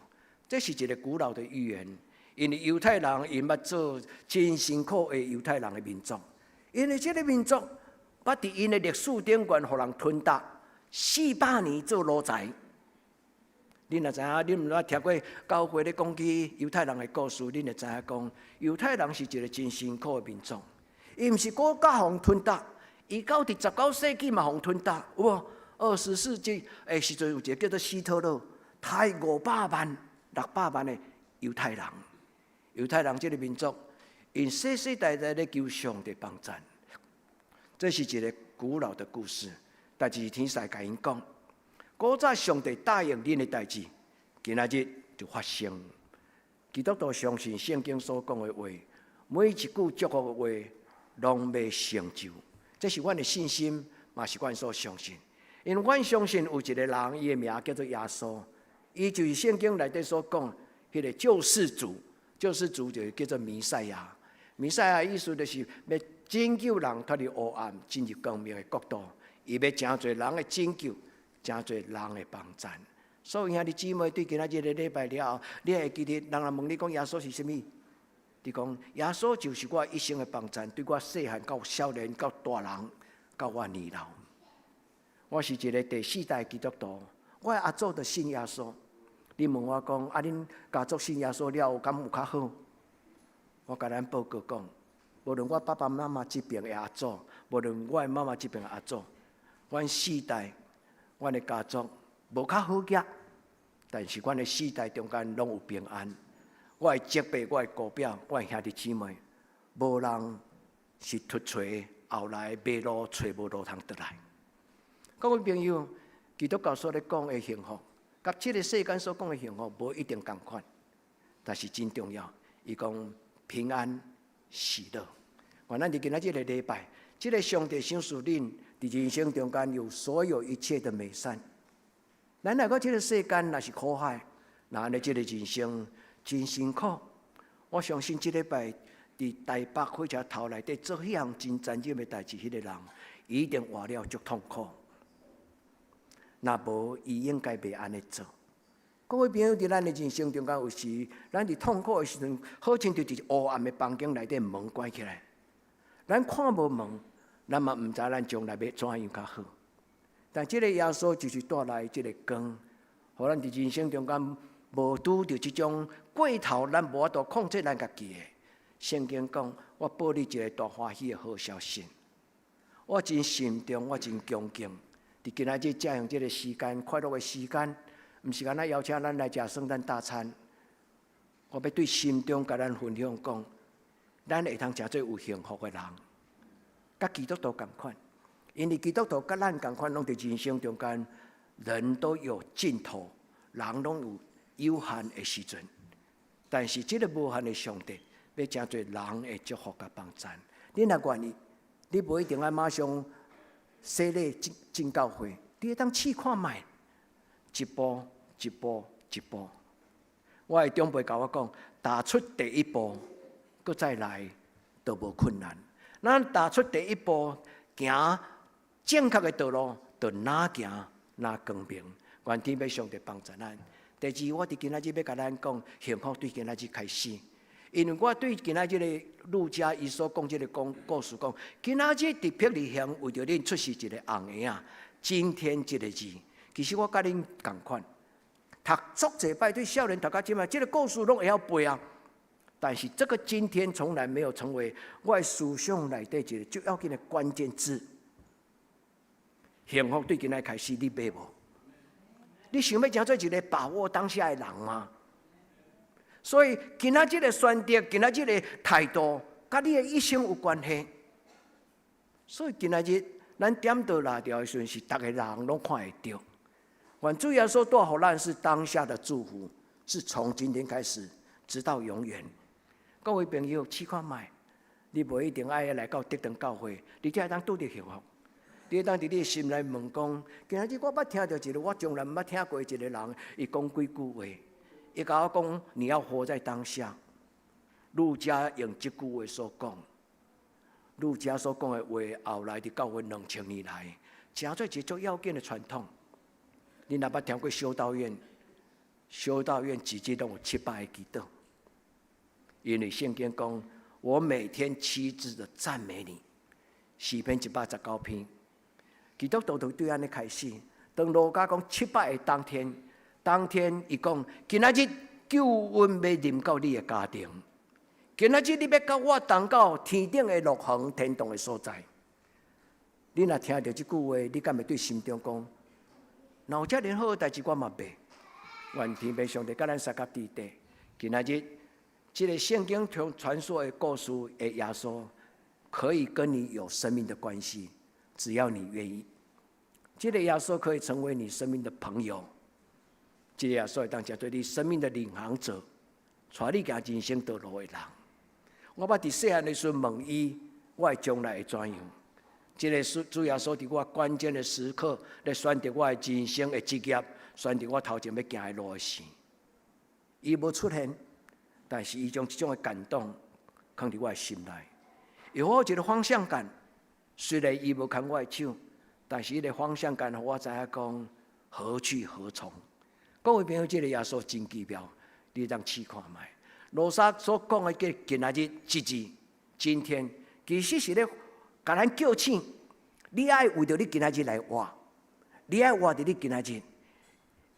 這是一个古老的預言，因為猶太人𪜶捌做真辛苦的猶太人的民族，因為這个民族捌佇𪜶的歷史頂懸予人吞打四百年做奴才，恁若知影，恁毋捌聽過教會咧講起猶太人的故事，恁會知影講，猶太人是一個真辛苦的民族。伊毋是閣較予吞打，伊到佇19世紀嘛予吞打，有無？20世紀的時陣有一個叫做希特勒，殺500萬、600萬的猶太人。猶太人這個民族，𪜶世世代代咧求上帝幫贊。這是一個古老的故事，但是天使共𪜶講，古早上帝答應恁的代誌，今仔日就發生。基督徒相信聖經所講的話，每一句祝福的話，攏欲成就。這是阮的信心，嘛是阮所相信。因為阮相信有一個人，伊的名叫做耶穌，伊就是聖經內底所講彼個救世主。救世主就叫做彌賽亞。彌賽亞意思就是欲拯救人脫離黑暗，進入光明的國度。伊欲成做人的拯救，成做人的幫贊。所以兄弟姊妹對今仔日個禮拜了後，你會記得人若問你講耶穌是啥物？你講耶穌就是我一生的幫贊，對我細漢到少年到大人到我年老。我是一個第四代基督徒，我的阿祖就信耶穌。你問我講，啊，恁家族信耶穌了後，敢有較好？我共咱報告講，無論我爸爸媽媽這邊的阿祖，無論我的媽媽這邊的阿祖，阮四代，阮的家族無較好額，但是阮的四代中間攏有平安。我的叔伯、我的姑表、我的兄弟姊妹，無人是禿揣，後來迷路揣無路通轉來。各位朋友，基督教所咧講的幸福，佮這個世間所講的幸福無一定仝款，但是真重要。伊講平安喜樂。願咱佇今仔這個禮拜，這個上帝賞賜恁佇人生中間有所有一切的美善。咱來到這個世間，若是苦海，那按呢這個人生真辛苦。我相信這禮拜佇台北火車頭內底做彼項真殘忍的代誌，彼個人一定活了足痛苦。若無，伊應該袂按呢做。各位朋友，佇咱的人生中間，有時咱佇痛苦的時陣，好親像佇烏暗的房間內底門關起來，咱看無門，咱嘛毋知咱將來欲怎樣較好。但這個耶穌就是帶來這個光，予咱佇人生中間無拄著這種過頭，咱無法度控制咱家己的。聖經講，我報你一個大歡喜的好消息。我真慎重，我真恭敬。佇今仔日借用這個時間，快樂的時間，毋是干焦邀請咱來食聖誕大餐。我欲對心中共咱分享講，咱會通成做有幸福的人，佮基督徒仝款。因為基督徒佮咱仝款，攏佇人生中間，人都有盡頭，人攏有有限的時陣。但是這個無限的上帝，欲成做人的祝福佮幫贊。你若願意，你無一定愛馬上洗禮進進教會，你會當試看覓，一步一步一步。我的長輩共我講，踏出第一步，閣再來都無困難。咱踏出第一步，行正確的道路，就愈行愈光明。願天父上帝幫助咱。第二，我佇今仔日欲共咱講，幸福對今仔日開始。因為我對今仔日的路加伊所講這個講故事講，今仔日佇伯利恆為著恁出世一個紅嬰仔，今天這個字，其實我佮恁仝款，讀足濟擺對少年讀到這擺，這個故事攏會曉背啊。但是這個今天從來沒有成為我的思想內底一個最要緊的關鍵字。幸福對今仔開始，你欲無？你想欲成做一個把握當下的人嗎？所以今仔這個選擇，今仔這個態度，佮你的一生有關係。所以今仔日咱點著蠟燭的時陣，是逐個人攏看會著。願主耶穌帶予咱是當下的祝福，是從今天開始，直到永遠。各位朋友，試看覓，你無一定愛來到德堂教會，你才會當拄著幸福。你會當佇你的心內問講：今仔日我捌聽著一個我從來毋捌聽過一個人，伊講幾句話。伊共我講：你要活在當下。路加用這句話所講，路加所講的話，後來佇教會2000年來，成做一個足要緊的傳統。你若捌聽過修道院？修道院一日攏有700個祈禱，因為聖經講：我每天七次的讚美你。詩篇119篇，基督徒就對按呢開始。當路加講七百個當天，當天伊講，今仔日救恩欲臨到你的家庭，今仔日你欲佮我同到天頂的樂園天堂的所在。你若聽著這句話，你敢會對心中講：若有遮爾好的代誌，我嘛袂。願天父上帝佮咱相佮佇底。今仔日這个聖經中傳說的故事的耶穌，可以跟你有生命的關係，只要你願意。這个耶穌可以成為你生命的朋友，這个耶穌會當成做你生命的領航者，帶你行人生道路的人。我捌佇細漢的時陣問伊，我的將來會怎樣？這个主耶穌佇我關鍵的時刻，咧選擇我的人生的職業，選擇我頭前欲行的路的時，伊無出現，但是伊將這種的感動囥佇我的心內，予我有一个方向感。雖然伊無牽我的手，但是彼个方向感，予我知影講何去何從。各位朋友，這个耶穌真奇妙，你當試看覓。路加所講的這今仔日這字，今天其實是咧共咱叫醒，你愛為著你今仔日來活，你愛活佇你今仔日，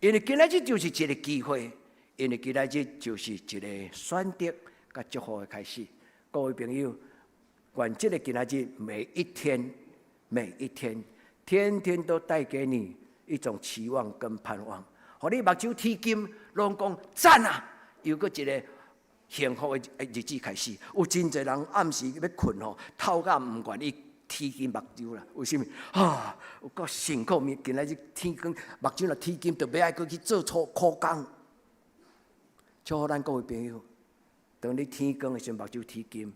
因為今仔日就是一个機會，因為今仔日就是一个選擇佮祝福的開始。各位朋友，願這个今仔日每一天，每一天，天天都帶給你一種期望跟盼望，予你目睭天金，攏講讚啊！又閣一个幸福的日子開始。有真濟人暗時欲睏吼，透到毋願意天金目睭啦。為啥物？啊，有夠辛苦，今仔日天光目睭若天金，就欲愛閣去做粗苦工。祝福咱各位朋友，當你天光的時陣，目睭天金，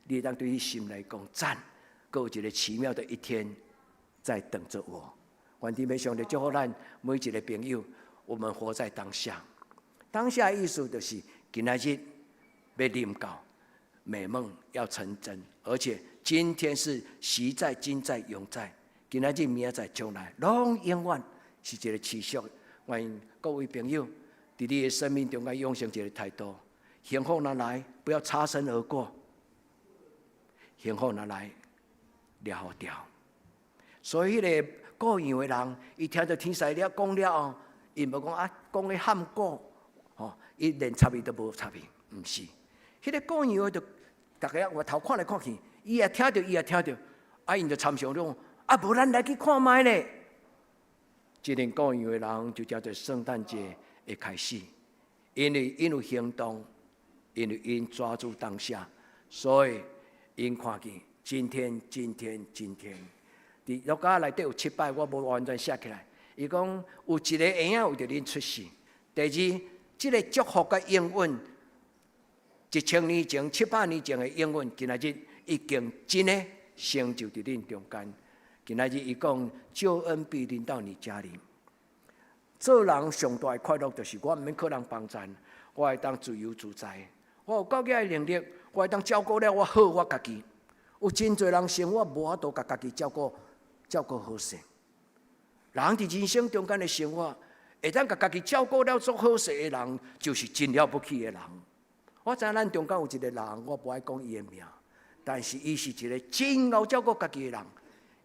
你會當對你心內講讚，閣有一个奇妙的一天在等著我。願天父上帝祝福咱每一个朋友，我們活在當下。當下意思就是今仔日欲臨到，美夢要成真，而且今天是昔在、今在、永在。今仔日、明仔載、將來，攏永遠是一个持續。願各位朋友佇你的生命中間養成一个態度：幸福若來，不要擦身而過；幸福若來，掠予牢。所以，彼个顧羊的人，伊聽著天使了講了後，伊無講啊，講彼喊古，吼，伊連插伊都無插伊，毋是。彼个顧羊的就逐家回頭看來看去，伊也聽著，伊也聽著，啊，𪜶就參詳講，啊，無咱來去看覓咧。這群顧羊的人就叫做聖誕節的開始，因為𪜶有行動，因為𪜶抓住當下，所以𪜶看見今天、今天、今天。佇路加內底有七擺，我無完全寫起來。伊講有一个嬰仔為著恁出世。第二，這个祝福佮應允，1000年前、700年前的應允，今仔日已經真的成就佇恁中間。今仔日伊講救恩必臨到你家裡。做人上大的快樂就是我毋免靠人幫贊，我會當自由自在。我有夠額的能力，我會當照顧了我好我家己。有真濟人生活無法度共家己照顧。照顧好勢，人佇人生中間的生活，會當共家己照顧了足好勢的人，就是真了不起的人。我知影咱中間有一个人，我無愛講伊的名，但是伊是一个真𠢕照顧家己的人，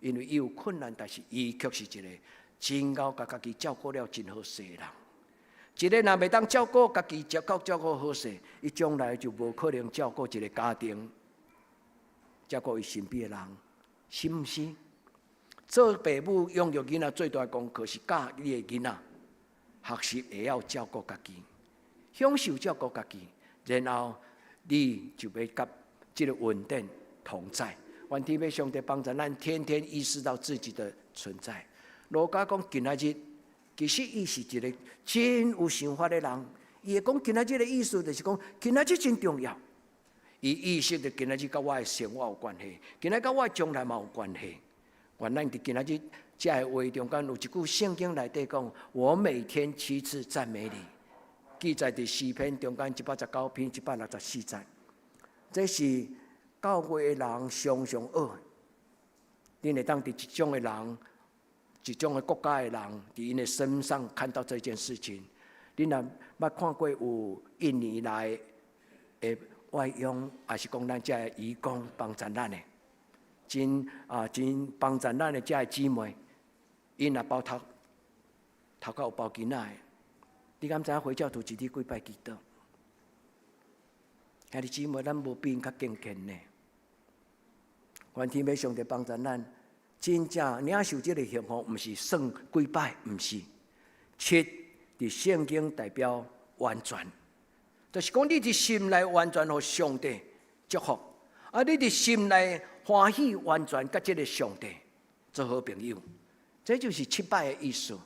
因為伊有困難，但是伊卻是一个真𠢕共家己照顧了真好勢的人。一个若袂當照顧家己，照顧好勢，伊將來就無可能照顧一个家庭，照顧伊身邊的人，是毋是？做爸母養育囡仔最大的功課是教你的囡仔學習會曉照顧家己，享受照顧家己，然後你就欲佮這个恩典同在。願天父上帝幫助咱，天天意識到自己的存在。路加講今仔日，其實伊是一个真有想法的人。伊會講今仔日的意思，就是講今仔日真重要。伊意識著今仔日佮我的生活有關係，今仔佮我的將來嘛有關係。願咱佇今仔日遮个話中間有一句聖經內底講：我每天七次讚美你。記載佇詩篇中間119篇164節。這是教會的人常常學。恁會當佇一種的人、一種的國家的人，佇𪜶的身上看到這件事情。恁若捌看過有印尼來的外傭，抑是講咱遮的移工幫贊咱的？真啊，真幫贊咱的遮的姊妹，𪜶若包頭頭殼有包巾仔的，你敢知影回教徒一日幾擺祈禱？兄弟姊妹，咱無比𪜶較敬虔呢。願天父上帝幫助咱，真正領受這个幸福，毋是算幾擺，毋是七，佇聖經代表完全，就是講你佇心內完全予上帝祝福，啊，你佇心內歡喜完全佮這个上帝做好朋友，這就是七擺的意思。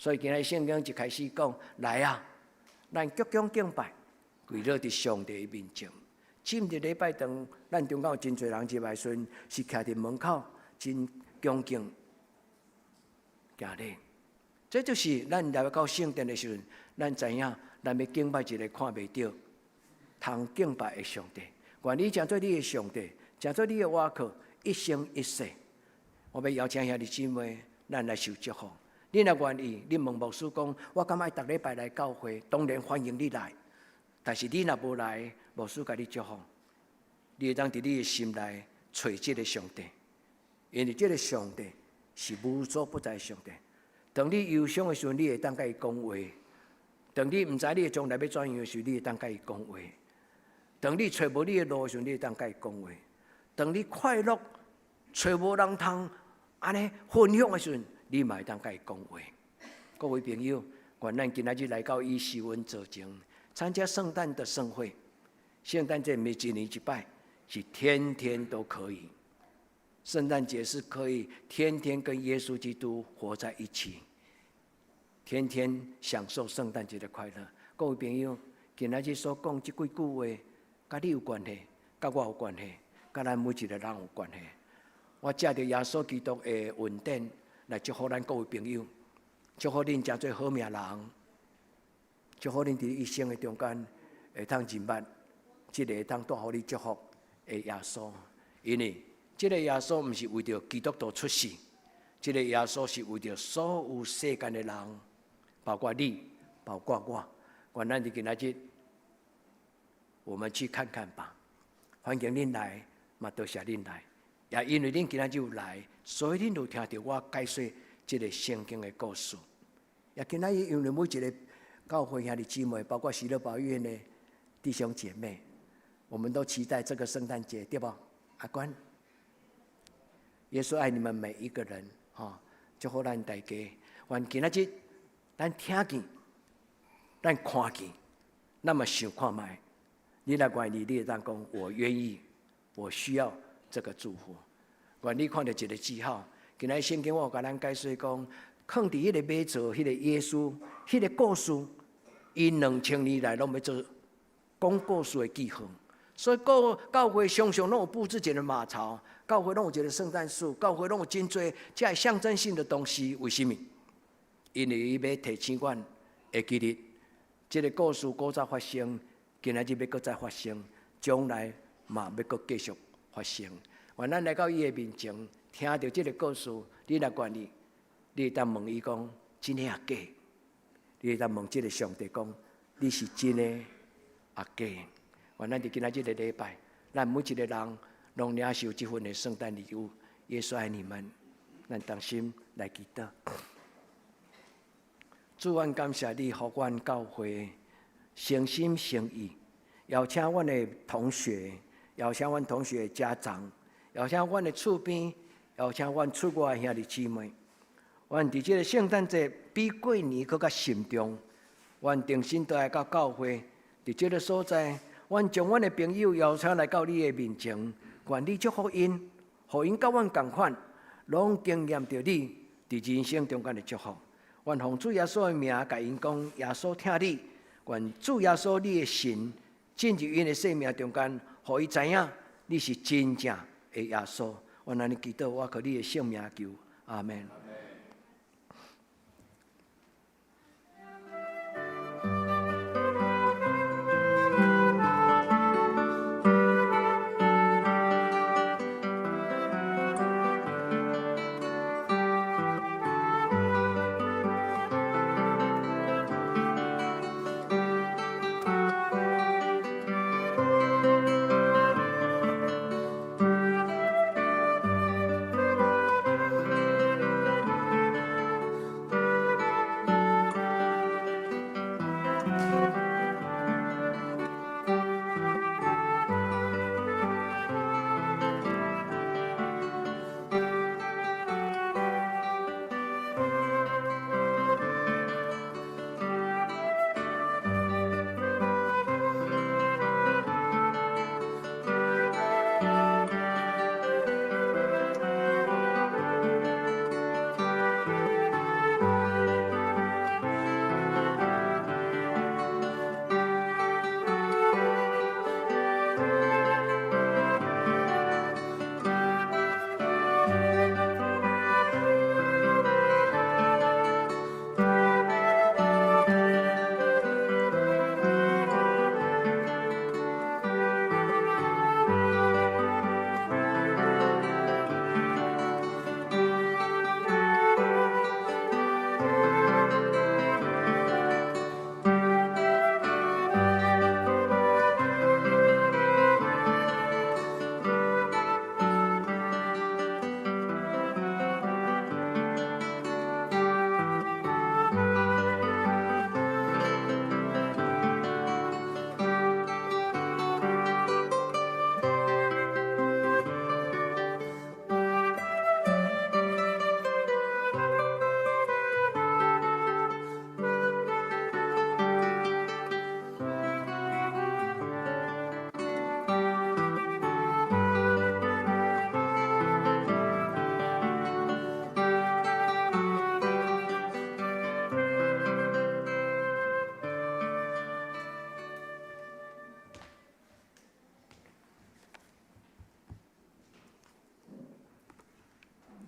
所以今日聖經一開始講，來啊，咱鞠躬敬拜，跪落佇上帝的面前。進入禮拜堂，咱中間有真濟人入來時陣，是徛佇門口，真恭敬行禮。這就是咱來到聖殿的時陣，咱知影，咱欲敬拜一个看袂著、通敬拜的上帝。願伊成做你的上帝，成做你的倚靠，一生一世。我欲邀請兄弟姊妹，咱來受祝福。你若願意，你問牧師講，我敢愛逐禮拜來教會，當然歡迎你來。但是你若無來，牧師共你祝福，你會當佇你的心內揣這个上帝，因為這个上帝是無所不在的上帝。當你憂傷的時陣，你會當佮伊講話；當你毋知你的將來欲怎樣的時陣，你會當佮伊講話；當你揣無你的路的時陣，你會當佮伊講話；當你快樂揣無人通按呢分享的時陣，你嘛會當佮伊講話。各位朋友，願咱今仔日來到伊施恩座前，參加聖誕的盛會。聖誕節毋是一年一擺，是天天都可以。聖誕節是可以天天跟耶穌基督活在一起，天天享受聖誕節的快樂。各位朋友，今仔日所講這幾句話，佮你有關係，佮我有關係，佮咱每一个人有關係。我藉著耶穌基督的恩典來祝福咱各位朋友，祝福恁成做好命人，祝福恁佇一生的中間會通認捌這个會當帶予你祝福的耶穌，因為這个耶穌毋是為著基督徒出世，這个耶穌是為著所有世間的人，包括你，包括我。願咱佇今仔日，我們去看看吧。歡迎恁來，嘛多謝恁來。也因為恁今仔日有來，所以恁有聽著我解說這个聖經的故事。也今仔日因為每一个教會兄弟姊妹，包括喜樂保育院的弟兄姐妹，我們都期待這個聖誕節，對無？阿關，耶穌愛你們每一個人，吼，祝福咱大家。願今仔日咱聽見，咱看見，咱嘛想看覓。你若願意，你會當講，我願意，我需要這個祝福。願你看著一个記號，今仔日聖經我有共咱解說講，囥佇彼个馬槽，彼个耶穌，彼个故事，𪜶2000年來攏欲做講故事的記號。所以教教會常常攏有布置一个馬槽，教會攏有一个聖誕樹，教會攏有真濟這个象徵性的東西。為啥物？因為伊欲提醒阮會記得，這个故事古早發生，今仔日欲閣再發生，將來嘛欲閣繼續發生。願咱來到伊的面前，聽著這个故事，你若願意，你會當問伊講：真的抑假？你會當問這个上帝講：你是真的抑假？願咱佇今仔這个禮拜，咱每一个人攏領受這份的聖誕禮物。耶穌愛你們，咱同心來祈禱。主，阮感謝你，予阮教會誠心誠意邀請阮的同學，邀請阮同學的家長，邀請阮的厝邊，邀請阮厝外的兄弟姊妹。阮佇這个聖誕節比過年閣較慎重，阮重新倒來到教會，佇這个所在，阮將阮的朋友邀請來到你的面前，願你祝福𪜶，予𪜶佮阮仝款，攏經驗著你佇人生中間的祝福。願奉主耶穌的名，共𪜶講，耶穌疼你。願主耶穌你的神進入𪜶的生命中間，予伊知影你是真正的耶穌。願按呢祈禱，我靠你的聖名求，阿門。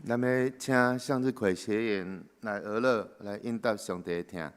咱欲请向日葵学员来俄勒来应答上帝的疼。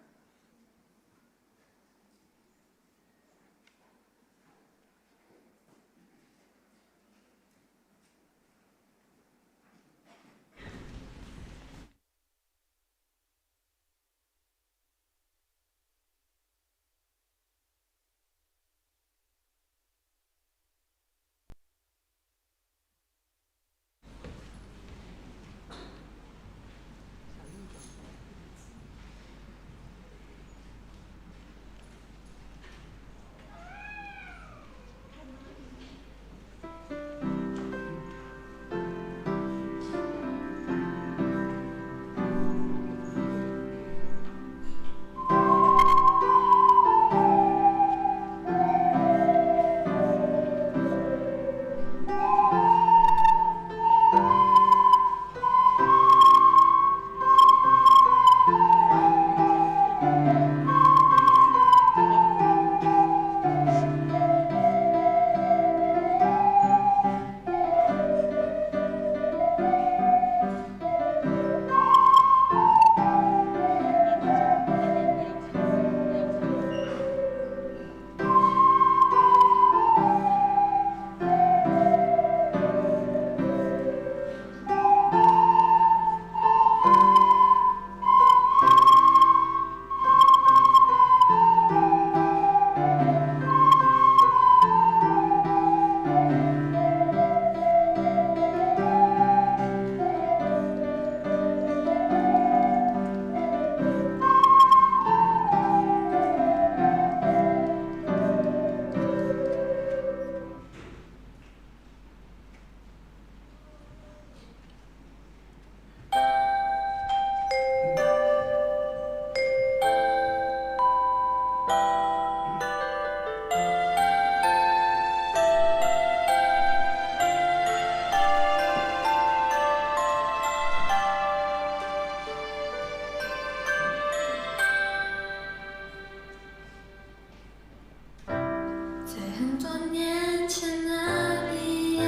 在很多年前那一夜，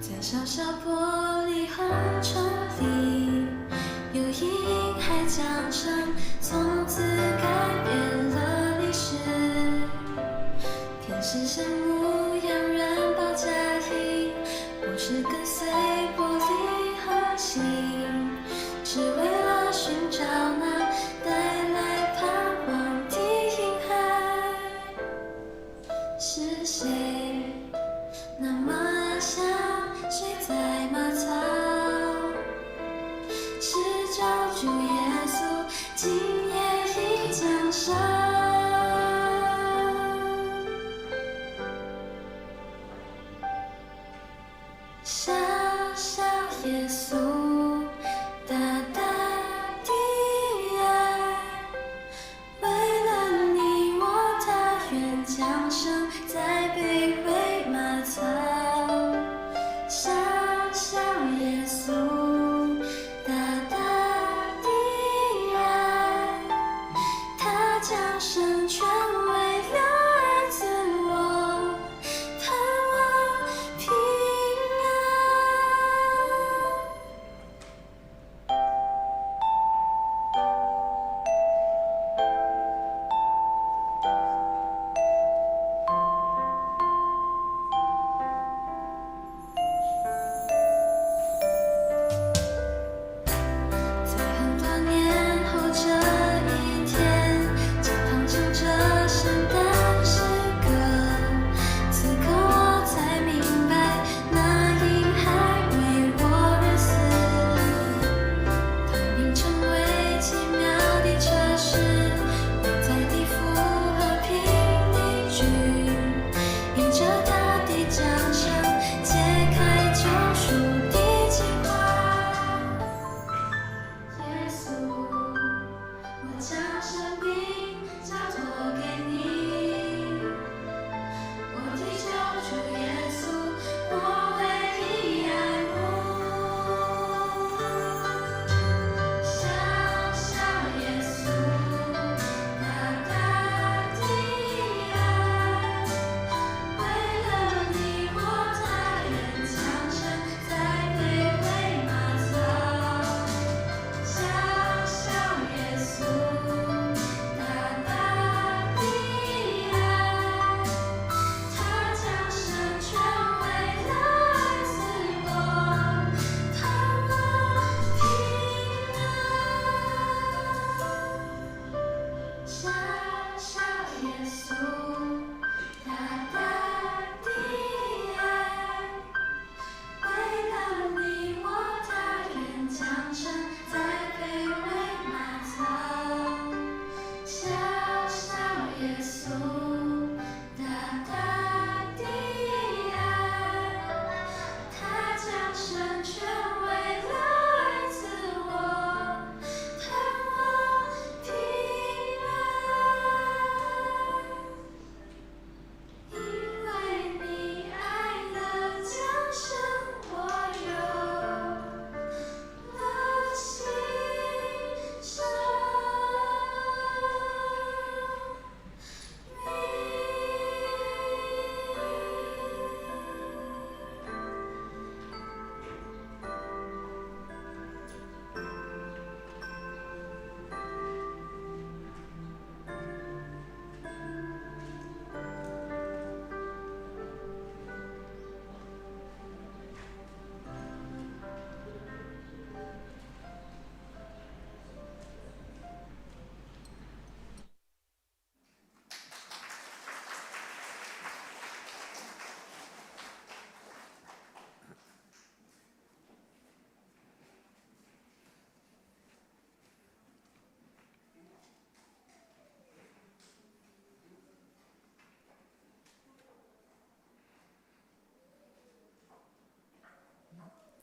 在小小玻璃红窗里，有一婴孩降生，从此改变了历史。天使像牧羊人报佳音，博士跟随玻璃恒星，只为了寻找那带来盼望的婴孩。是谁那么安详睡在马槽？是救主耶稣，今夜已降生。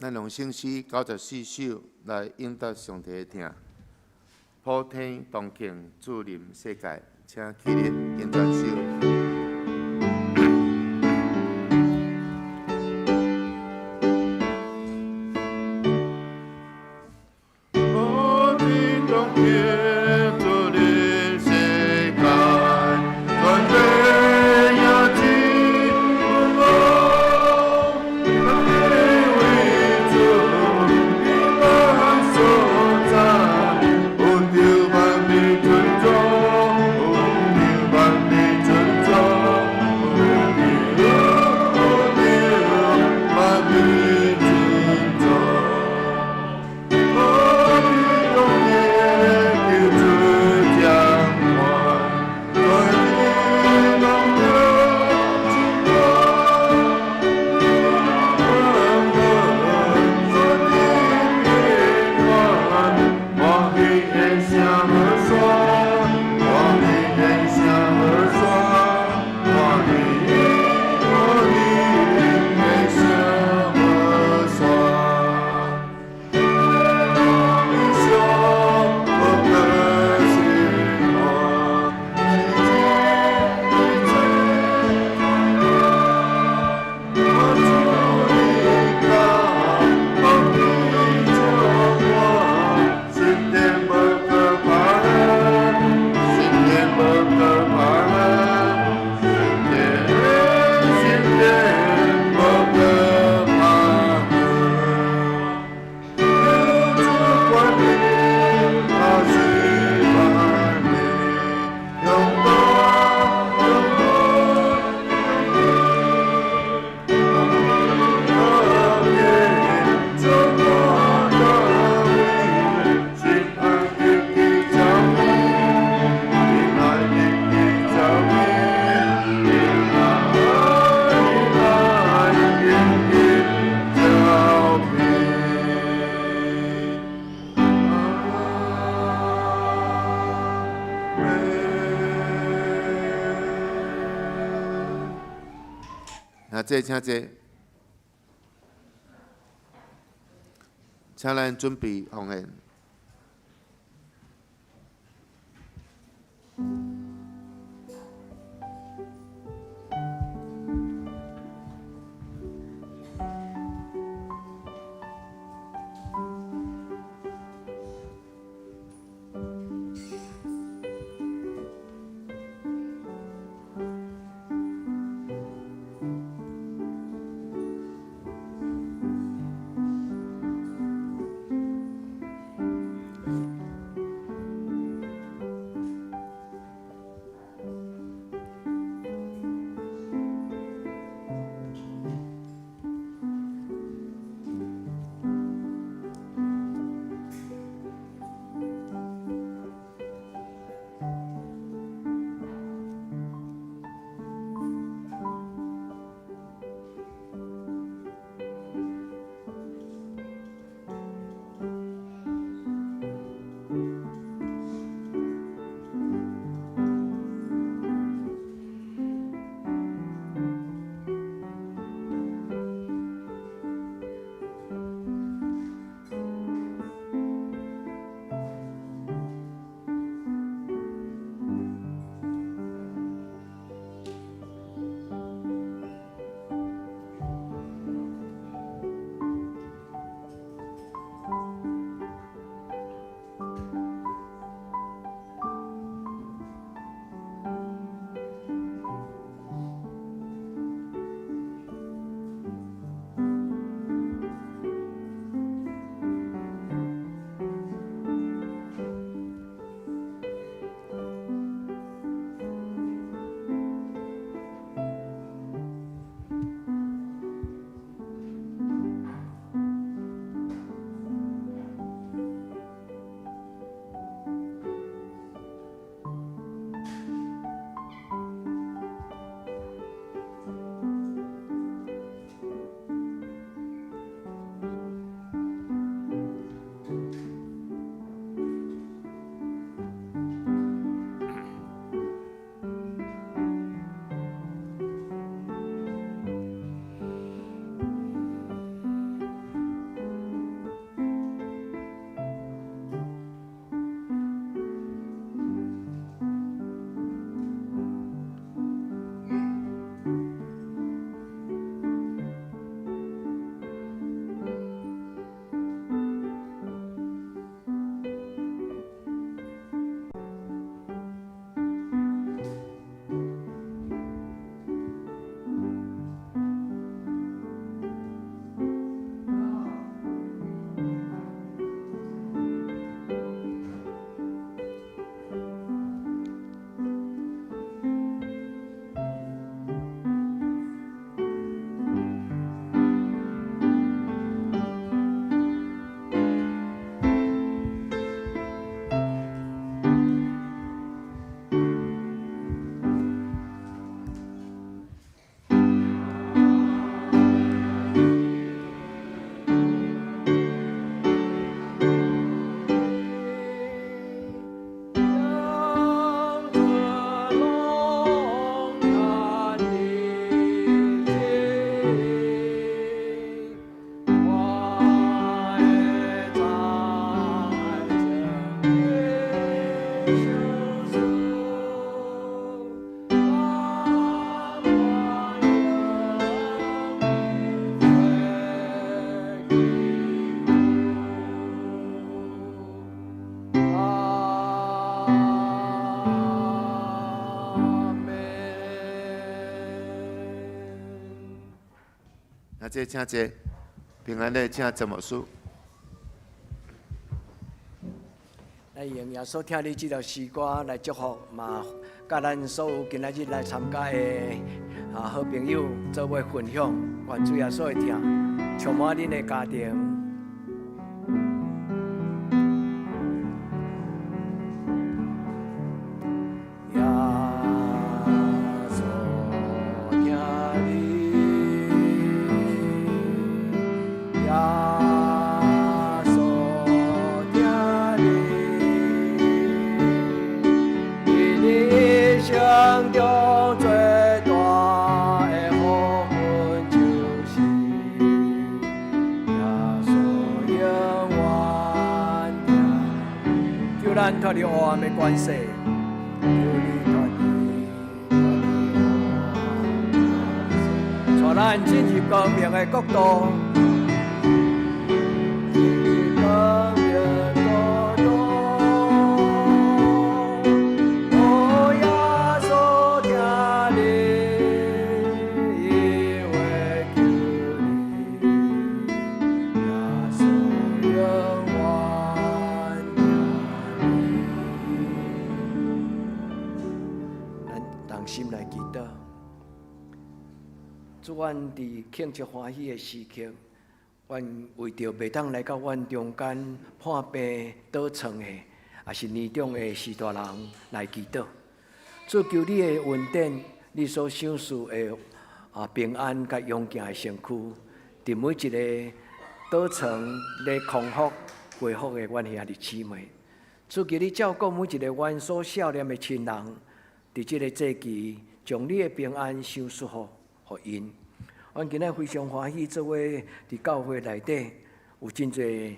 咱用聖詩94首來應答上帝的疼。普天同慶，主臨世界，請起立，應答手。普天同慶，主臨世界，全地也真有望，咱為主平安所在，有著萬民尊崇，有著萬民尊崇，有著萬民尊崇。普天同慶，救主掌權，全地攏得祝福，全地平安，歡喜的聲無煞，歡喜的聲無煞，歡喜歡喜的聲無煞。英雄無可失望，一切我主你教，福氣充滿，心靈無可怕，心靈無可怕，心靈心靈無可怕。求主管理，他是萬民，永不永不充滿大衛，心愛的的教會，親愛的的教會，親愛親愛的的教會。阿門。啊，這請坐，請咱準備奉獻。那這請坐，平安的請陳牧師。來用耶穌疼你這條詩歌來祝福，嘛，佮咱所有今仔日來參加的好朋友做伙分享，願主耶穌的疼充滿恁的家庭。耶穌疼你，耶穌疼你，伫你一生中最大的福分就是耶穌永遠疼你，求咱脫離黑暗的權勢，求你脫離黑暗，帶咱進入光明的國度。進入光明國度。哦，耶穌疼你，伊會救你，耶穌永遠疼你。咱同心來祈禱。主，阮佇慶祝歡喜的時刻，阮為著袂當來到阮中間破病倒床的，抑是年長的序大人來祈禱。主，求你的恩典，你所賞賜的平安佮勇健的身軀，佇每一個倒床咧康復恢復的阮兄弟姊妹。主，求你照顧每一個阮所想念的親人，佇這个節期，將你的平安賞賜予𪜶。阮今仔非常歡喜，做伙佇教會內底有真濟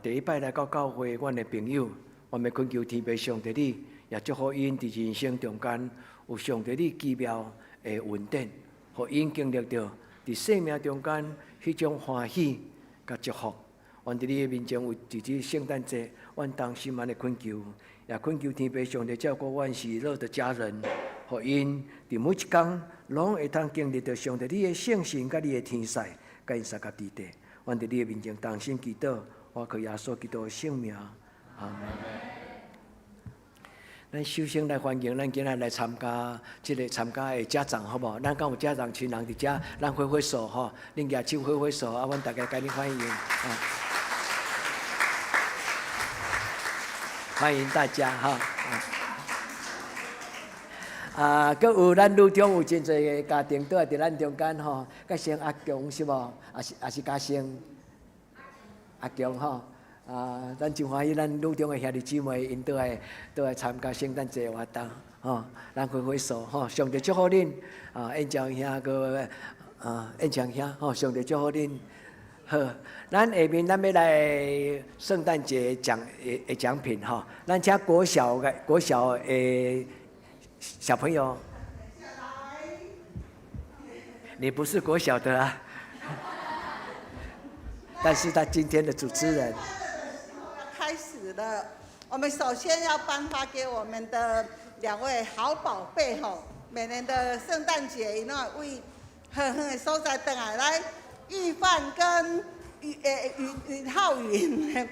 第一擺來到教會阮的朋友，阮欲懇求天父上帝你，也祝福𪜶佇人生中間有上帝你奇妙的恩典，予𪜶經歷著佇生命中間彼種歡喜佮祝福。阮佇你的面前為佇這聖誕節，阮同心按呢懇求，也懇求天父上帝照顧阮喜樂的家人，予𪜶佇每一工攏會當經歷著上帝你的聖神佮你的天使，佮𪜶相佮佇底。阮佇你的面前同心祈禱，我靠耶穌基督的聖名，阿門。咱首先來歡迎咱今仔來參加這个參加的家長，好無？咱敢有家長親人佇遮，咱揮揮手吼，恁舉手揮揮手，啊，阮大家共你歡迎啊！歡迎大家哈！啊，閣有咱女中有真濟个家庭倒來佇咱中間吼，佮姓阿強是無？抑是嘉生阿強吼。啊，咱真歡喜，咱女中的兄弟姊妹𪜶倒來參加聖誕節活動，吼，咱揮揮手吼，上帝祝福恁，啊，燕江兄閣啊，燕江兄吼，上帝祝福恁。好，咱下面咱欲來聖誕節獎的獎品吼，咱請國小的小朋友，你不是國小的啊，但是他今天的主持人。開始了，我們首先要頒發給我們的兩位好寶貝吼，每年的聖誕節，𪜶攏會為遠遠的所在轉來，來玉范跟允浩雲，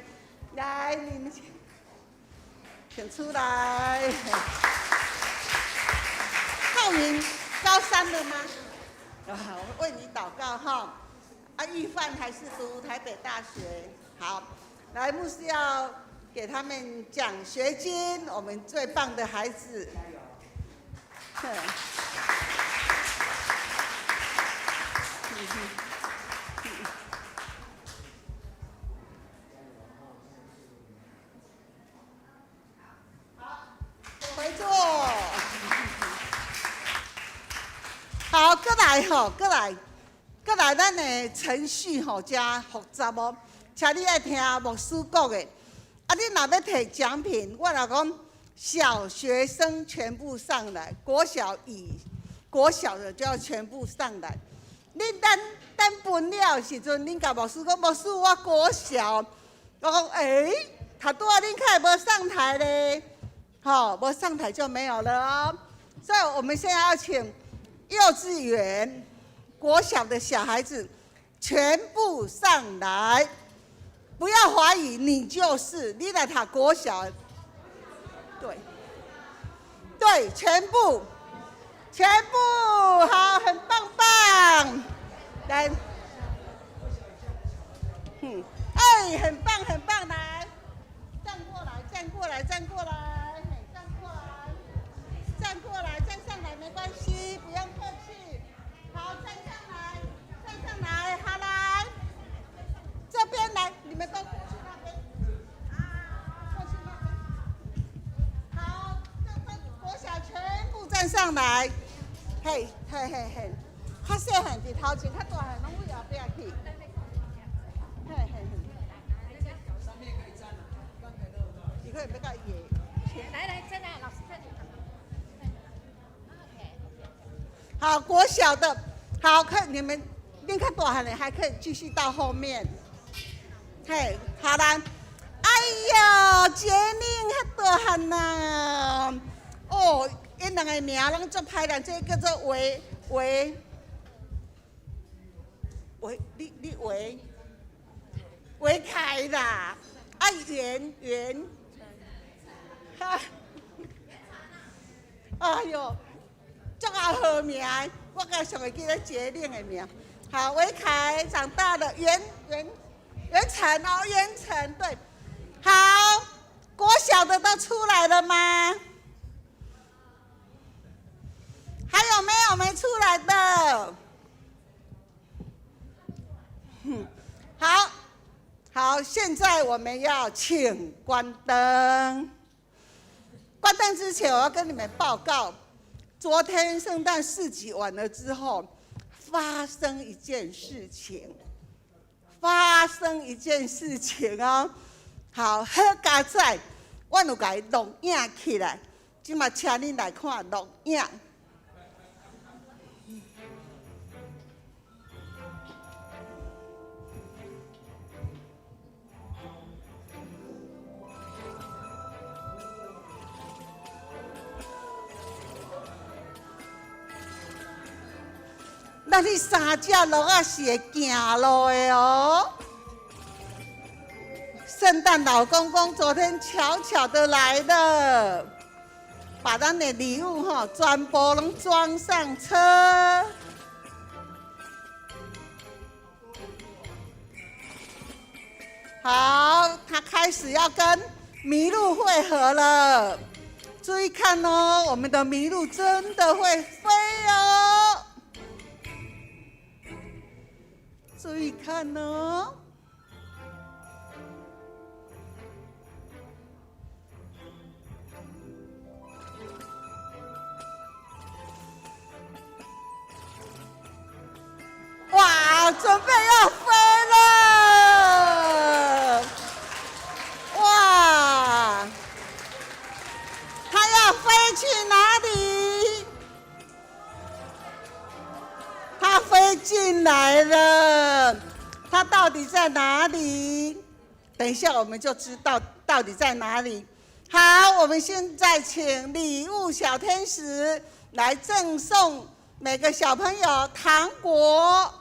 來，你們請出來。浩雲高三了嗎？啊，我為你禱告哈。啊，玉范還是讀台北大學。好，來，牧師要給他們獎學金，我們最棒的孩子。加油。好，回座。好，閣來吼，閣來，閣來，咱的程序吼誠複雜哦，請你愛聽牧師講的。啊，你若欲提獎品，我若講小學生全部上來，國小的就要全部上來。恁等等分了的時陣，恁共牧師講，牧師我國小，我講欸，頭拄仔恁較會無上台咧，吼，無上台就沒有了哦。所以我們現在要請幼稚園、國小的小孩子，全部上來，不要懷疑，你就是你來讀國小，對，對，全部，全部好，很棒棒，來，哎，很棒很棒，來，站過來，站過來，站過來，站過來，站過來，站上來，沒關係，不用客氣，好，站上來，站上來，好來，這邊來，你們都過去那邊，過去那邊，好，這邊國小全部站上來，嘿，嘿嘿嘿，較細漢佇頭前，較大漢攏往後壁去，嘿嘿嘿。你可以欲共伊的。來來，站來，老師這裡。好，國小的，好，看你們，恁較大漢的還可以繼續到後面。嘿，好啦，哎喲，傑寧較大漢啦，哦，𪜶兩个名攏足歹啦，這個叫做維維維，你你維維凱啦，啊圓圓，哈，哎喲。足阿好名，我閣上會記得傑寧的名。好，維凱長大了，袁袁袁成哦，袁成對。好，國小的都出來了嗎？還有沒有沒出來的？好，好，現在我們要請關燈。關燈之前，我要跟你們報告。昨天聖誕市集完了之後，發生一件事情，發生一件事情哦。好，好佳哉，我有共伊錄影起來，這馬請恁來看錄影。咱彼三隻鹿仔是會行路的哦。聖誕老公公昨天悄悄的來了，把咱的禮物吼全部攏裝上車。好，他開始要跟麋鹿會合了。注意看哦，我們的麋鹿真的會飛哦。注意看哦！哇，準備要飛了！哇，它要飛去哪裡？它飛進來了，它到底在哪裡？等一下我們就知道到底在哪裡。好，我們現在請禮物小天使來贈送每個小朋友糖果。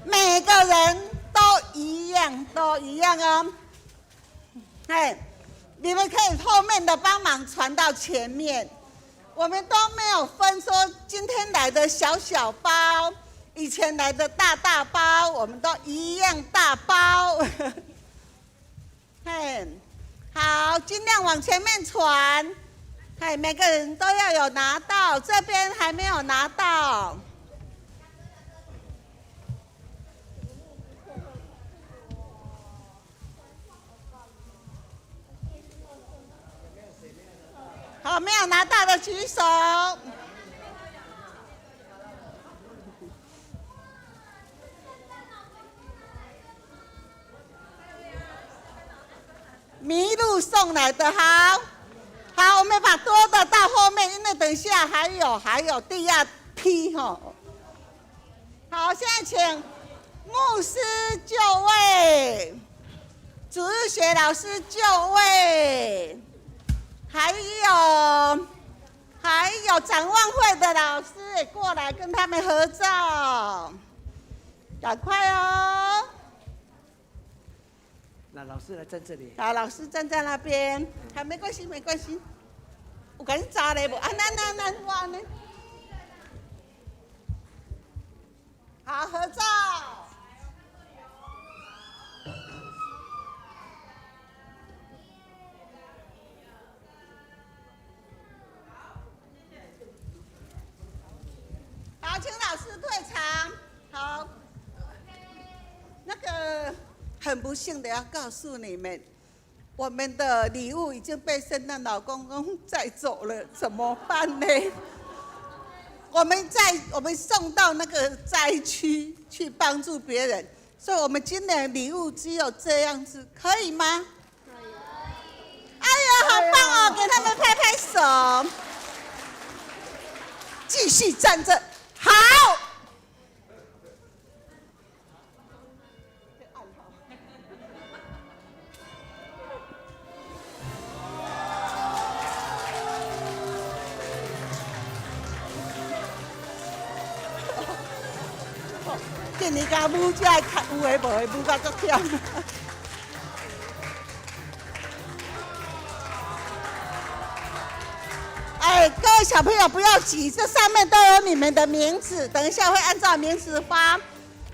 每個人都一樣，都一樣哦。哎。你們可以後面的幫忙傳到前面，我們都沒有分說今天來的小小包，以前來的大大包，我們都一樣大包。嘿，好，盡量往前面傳。嘿，每個人都要有拿到，這邊還沒有拿到。好，沒有拿到的舉手。麋鹿送來的，好，好，我們把多的到後面，因為等一下還有第二批吼。好，現在請牧師就位，主日學老師就位。還有还有展望会的老师也过来跟他们合照，赶快哦！那老师来站这里。好，老师站在那边，好，没关系，没关系。有共你查咧无？啊，那那那我按呢。好，合照。好，请老师退场。好，那个很不幸的要告诉你们，我们的礼物已经被圣诞老公公载走了，怎么办呢？我们送到那个灾区去帮助别人，所以我们今年礼物只有这样子，可以吗？可以。哎呀，好棒哦！给他们拍拍手，继续站着，好。今年共舞这个较有的无的舞甲足忝。哎，各位小朋友不要急，这上面都有你们的名字，等一下会按照名字发。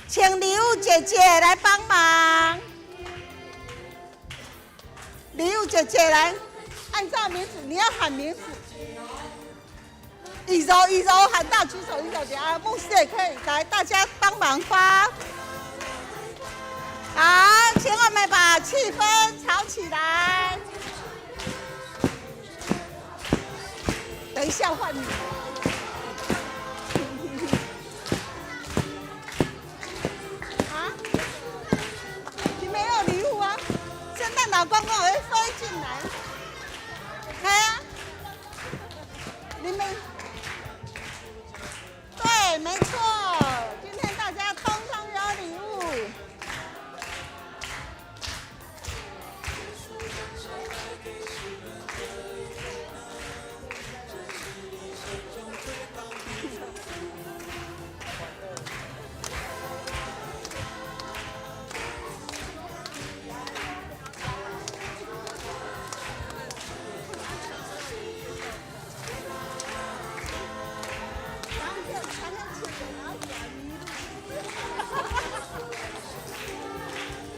请礼物姐姐来帮忙。礼物姐姐来，按照名字，你要喊名字。一柔一柔喊到举手一手举啊，牧师也可以来，大家帮忙发。好，请我们把气氛炒起来。等一下换你。啊？你没有礼物啊？圣诞老公公会飞进来。哎呀，你们。对，没错，今天大家通通有礼物。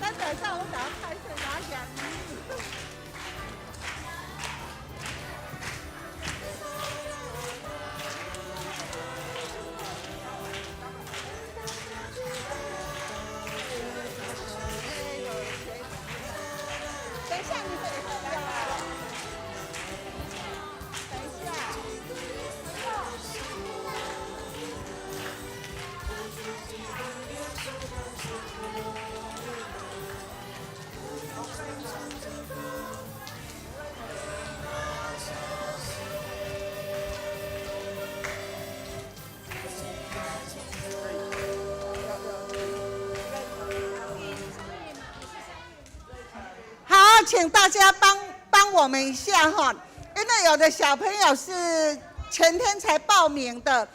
咱等一下，我等下拍摄，拿起来。等一下，你们也会有。等一下。好，请大家帮帮我们一下哈，因为有的小朋友是前天才报名的，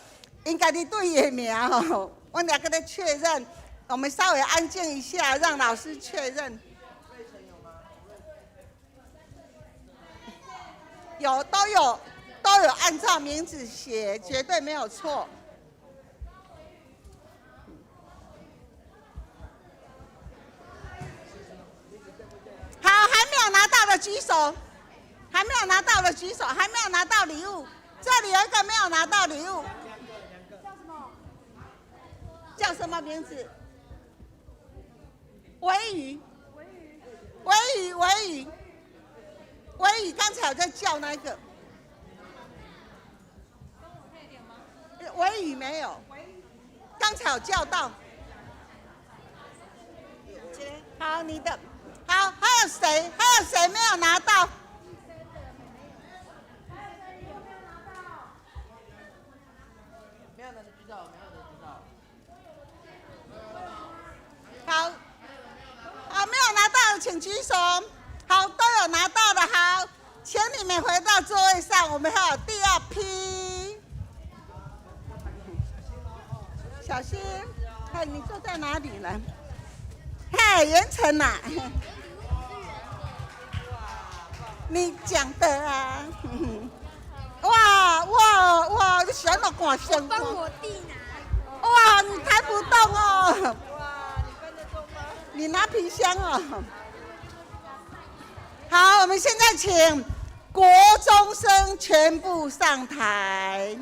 应该你对伊的名吼，我来跟他确认。我们稍微安静一下，让老师确认。有都有都有按照名字写，绝对没有错。好，还没有拿到的举手，还没有拿到的举手，还没有拿到礼物。这里有一个没有拿到礼物，叫什么名字？维宇，维宇，维宇，维宇，刚才我在叫那个。维宇没有，刚才有叫到。好，你的。好，还有谁？还有谁没有拿到？没有的举手，没有的举手。好，好，没有拿到的请举手。好，都有拿到的，好，請你們回到座位上，我們還有第二批。小心，嘿，你坐在哪裡呢？嘿，元成呐，你講的啊。哇哇哇！你喜歡到掛線？幫我弟拿。哇，你抬不動哦。哇，你搬得動嗎？你拿皮箱哦。好，我們現在請國中生全部上台。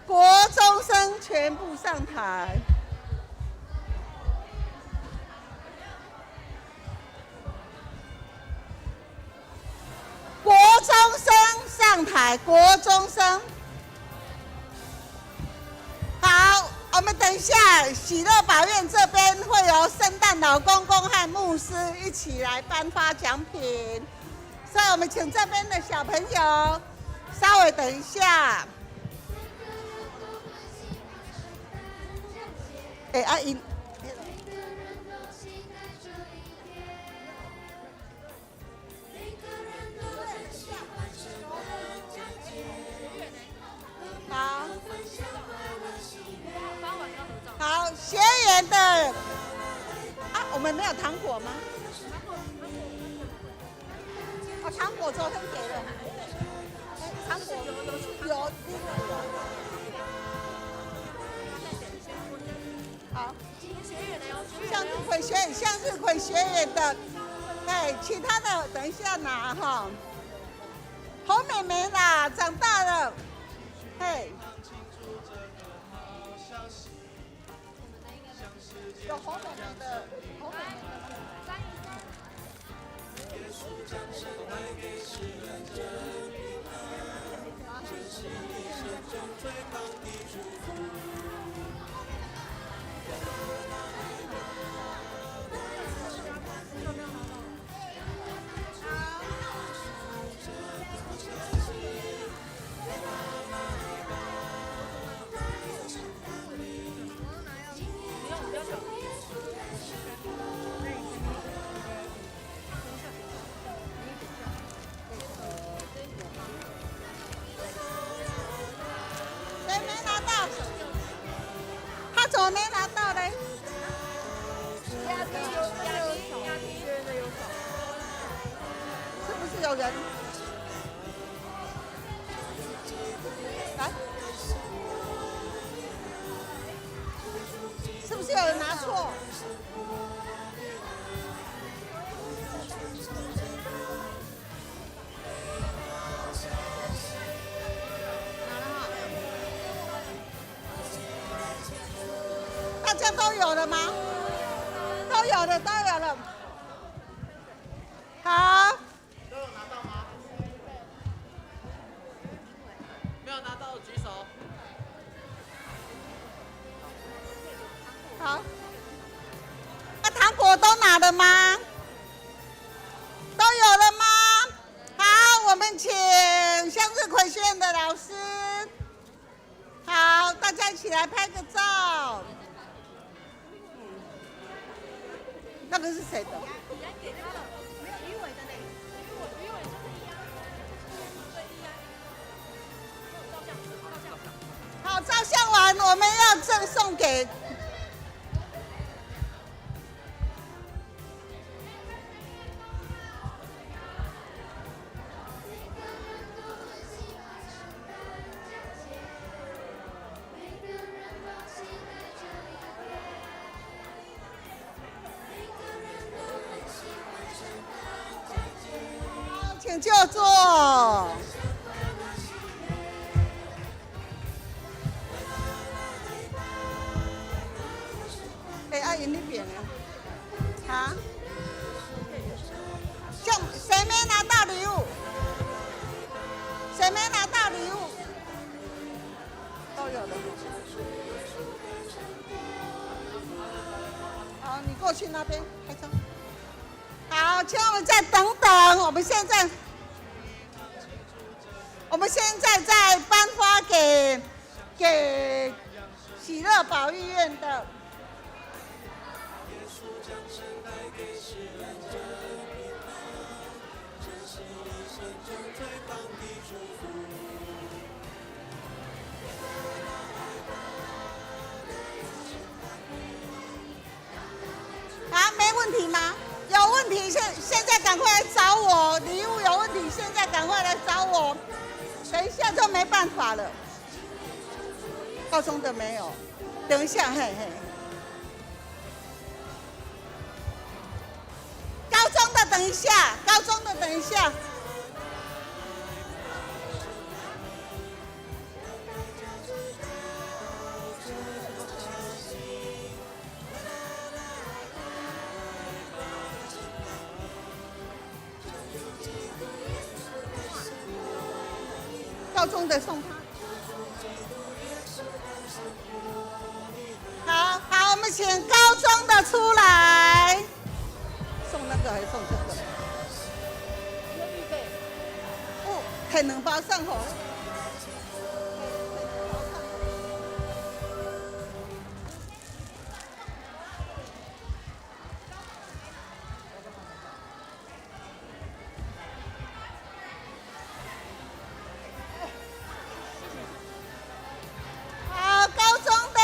國中生全部上台。國中生上台，國中生。好，我們等一下喜樂寶苑這邊會由聖誕老公公和牧師一起來頒發獎品，所以我們請這邊的小朋友稍微等一下。哎，阿英。好，好，學員的啊，我們沒有糖果嗎？哦，糖果昨天給了，糖果有，好，向日葵學院，向日葵學院的，哎，其他的等一下拿哈。侯妹妹啦，長大了。嘿，有侯妹妹的，侯妹妹的。誰沒拿到？他怎麼沒拿到嘞？是不是有人？來，是不是有人拿錯？大家都有了嗎？都有了，都有了。好。都有拿到嗎？沒有拿到舉手。好。那糖果都拿了嗎？都有了嗎？好，我們請向日葵學院的老師。好，大家一起來拍個照。那個是誰的？好，照相完，我們要贈送給。請就坐。哎，阿姨那邊呢？啊？像誰沒拿到禮物？誰沒拿到禮物？都有的。好，你過去那邊拍照。好，請我們再等等，我們現在。我們現在在頒發給喜樂保育院的。現在趕快來找我，禮物有問題，現在趕快來找我，等一下就沒辦法了。高中的沒有，等一下，嘿嘿。高中的等一下，高中的等一下。高中的送他。好好，我們請高中的出來。送那個還是送這個？哦，提兩包送予。好，高中的，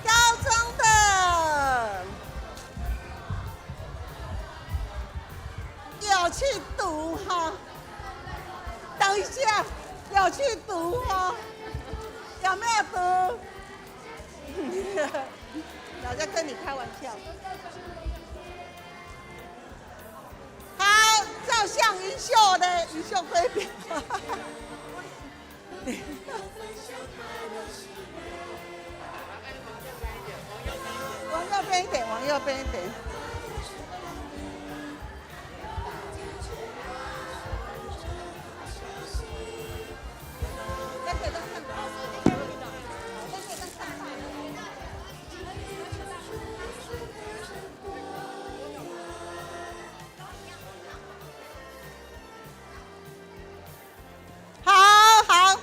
高中的，有去讀哈？等一下，有去讀哈？有沒有讀？老在跟你開玩笑。好，照相一秀的，一秀歸表。往右邊一點，往右邊一點。好好，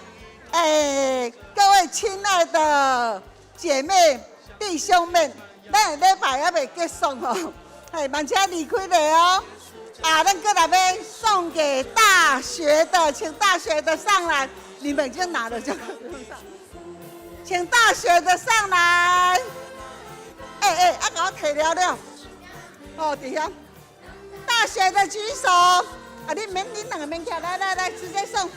哎，各位親愛的姐妹弟兄們，咱的禮拜還未結束哦，嘿，慢車離開了哦。啊，咱閣來欲送給大學的，請大學的上來，你們已經拿了就不用上，請大學的上來。哎哎，啊，共我提了了，哦，佇遐，大學的舉手，啊，你免，你兩個免徛，來來來，直接送。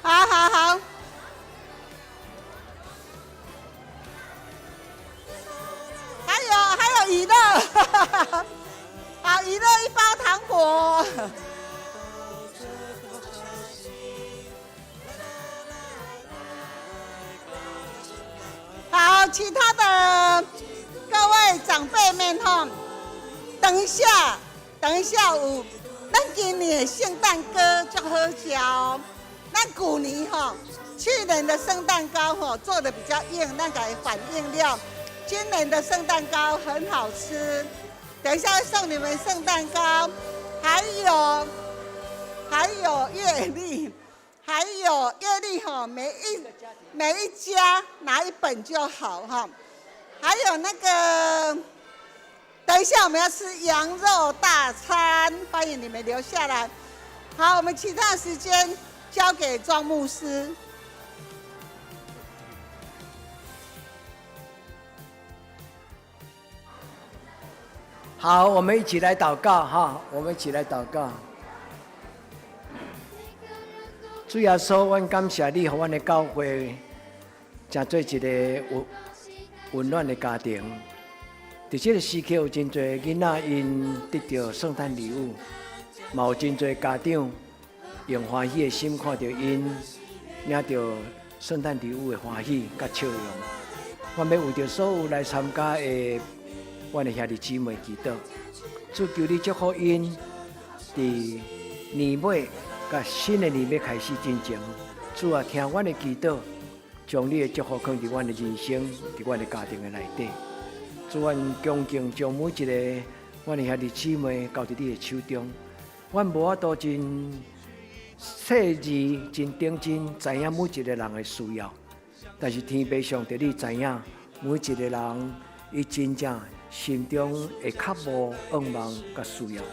好好好，還有娛樂，好，娛樂一包糖果。好，其他的各位長輩們吼，等一下，等一下有，咱今年的聖誕糕足好食哦。咱舊年吼，去年的聖誕糕吼做得比較硬，咱共伊反應了。今年的聖誕糕很好吃，等一下會送你們聖誕糕，還有月曆，還有月曆吼，每一家拿一本就好哈。還有那個，等一下我們要吃羊肉大餐，歡迎你們留下來。好，我們其他時間交給莊牧師。好，我們一起來禱告哈，我們一起來禱告。主耶穌，阮感謝你，予阮的教會成做一個溫溫暖的家庭。佇這個時刻，有真濟囡仔𪜶得著聖誕禮物，嘛有真濟家長用歡喜的心看著𪜶領著聖誕禮物的歡喜佮笑容。阮欲為著所有來參加的阮的兄弟姊妹祈禱，主求你祝福𪜶佇年尾佮新的年欲開始進前，主啊，聽阮的祈禱，將你的祝福囥佇阮的人生，佇阮的家庭的內底。主，阮恭敬將每一個阮的兄弟姊妹交佇你的手中。阮無法度真細緻、真認真知影每一個人的需要，但是天父上帝，你知影每一個人伊真正心中的渴慕、願望佮需要。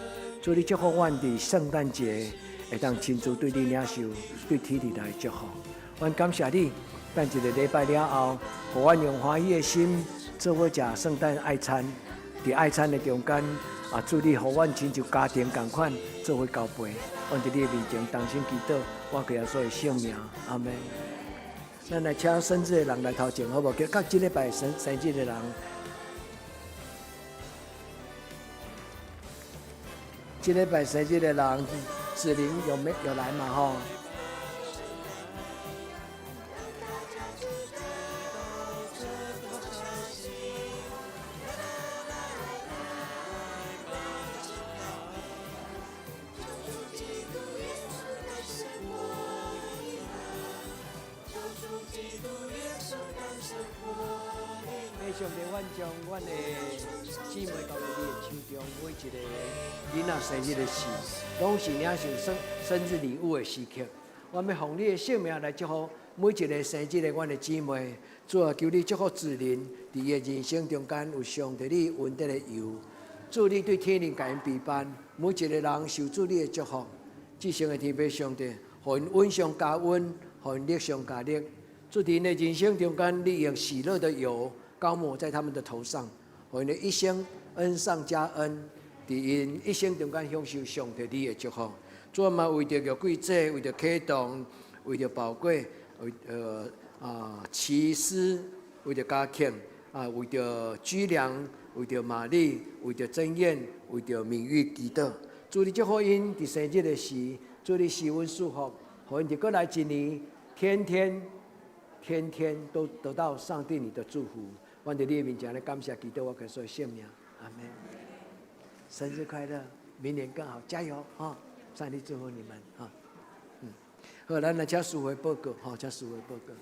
主，你祝福阮佇聖誕節會當親自對你領受對天地來的祝福。阮感謝你，等一个禮拜了後，予阮用歡喜的心做伙食聖誕愛餐。佇愛餐的中間，啊，主你予阮親像家庭仝款做伙交陪。阮佇你的面前同心祈禱，我耶穌的聖名，阿門。咱來請生日的人來頭前，好無？佮這禮拜生日的人。這禮拜生日的人，子玲有沒有來嘛？吼。上帝，阮將阮的姊妹交佇你的手中，每一個囡仔生日的時，攏是領受生日禮物的時刻。我欲奉你的聖名來祝福每一個生日的阮的姊妹。主啊，求你祝福子琳，佇伊的人生中間有上帝你恩典的油。主你對天靈共𪜶陪伴，每一個人受主你的祝福。至聖的天父上帝，予𪜶恩上加恩，予𪜶力上加力。主佇𪜶的人生中間，你用喜樂的油膏抹在他們的頭上，予𪜶的一生恩上加恩，佇𪜶一生中間享受上帝你的祝福。主嘛為著玉桂姐，為著啟動，為著寶貴，為齊師，為著嘉慶，啊，為著居良，為著瑪麗，為著曾燕，為著敏玉祈禱。主你祝福𪜶佇生日的時，主你施恩賜福，予𪜶佇過來一年，天天天天都得到上帝你的祝福。阮佇你的面前來感謝祈禱，我耶穌的聖名，阿門。生日快樂，明年更好，加油哈！上帝祝福你們哈。嗯，好，咱來請司會報告，哈，請司會報告。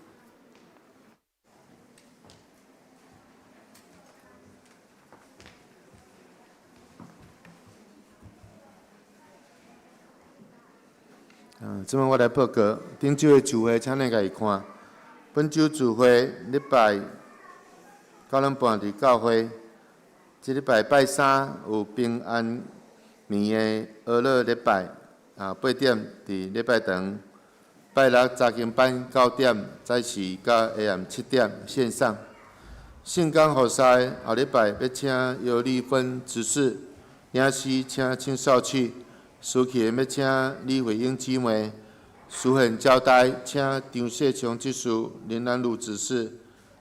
嗯，這擺我來報告，頂週的聚會，請恁家己看。本週聚會禮拜9點半佇教會，這禮拜拜三有平安暝的俄勒禮拜，啊，8點佇禮拜堂。拜六查經班9點，早時到下暗7點線上。聖工服侍後禮拜欲請尤麗芬執事，領詩請青少去，司琴欲請李慧英姊妹，書信交代請張世強執事、林南如執事，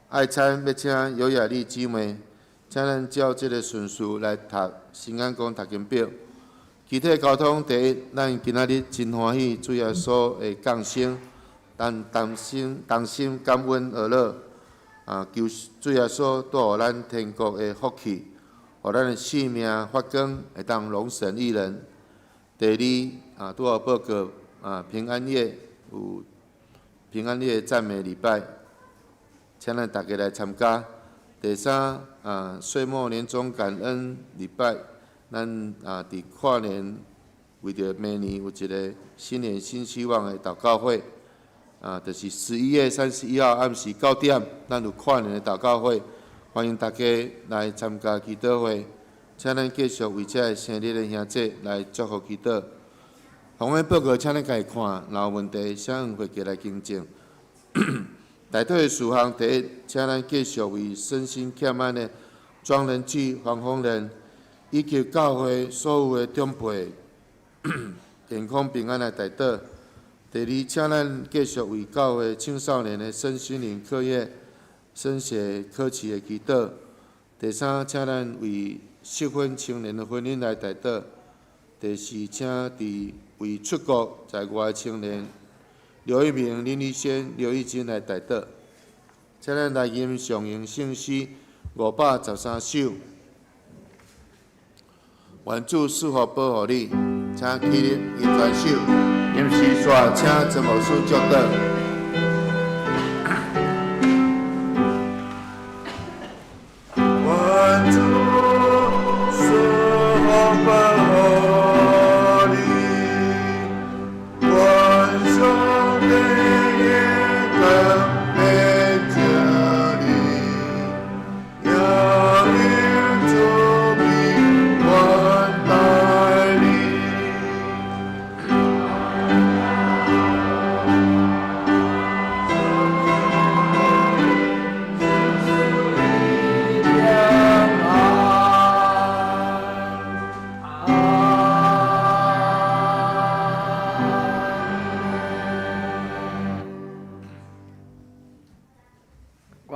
愛餐欲請尤雅麗姊妹，請咱照這个順序來讀新眼光讀經表。肢體交通第一，咱今仔日真歡喜主耶穌的降生，咱同心同心感恩而樂。啊，求主耶穌帶予咱天國的福氣，予咱的性命發光，會當榮神益人。第二，啊，拄好報告啊，平安夜有平安夜讚美禮拜，請咱大家來參加。第三，啊，歲末年終感恩禮拜，咱啊佇跨年為著明年有一個新年新希望的禱告會，啊，就是11月31號暗時9點，咱有跨年的禱告會，歡迎大家來參加祈禱會。請咱繼續為這个生日的兄弟來祝福祈禱。奉獻報告，請恁家己看，若有問題，請會計來更正。代禱的事項，第一，請咱繼續為身心欠安的莊仁志、黃鳳蓮以及教會所有的長輩健康平安來代禱。第二，請咱繼續為教會青少年的身心靈課業、升學考試的祈禱。第三，請咱為適婚青年的婚姻來代禱。第四，請佇為出國在外的青年劉一鳴、林立仙、劉玉珍來代禱。請咱來吟誦詠聖詩513首。願主賜福保護你，請起立吟全首，吟詩煞請曾牧師祝禱。願主賜福保護你，願上帝的光明照你，也用慈悲款待你。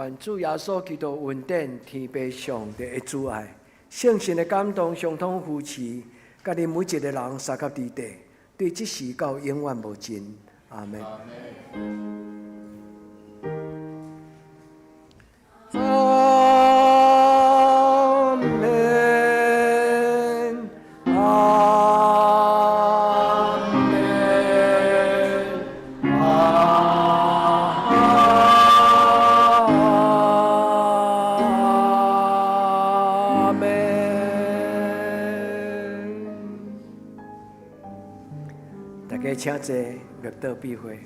願主耶穌基督恩典、天父上帝的慈愛、聖神的感動、相通扶持，佮恁每一个人相佮佇底，對這時到永遠無盡。阿門。阿門。阿門。阿門。大家請坐，默禱閉會。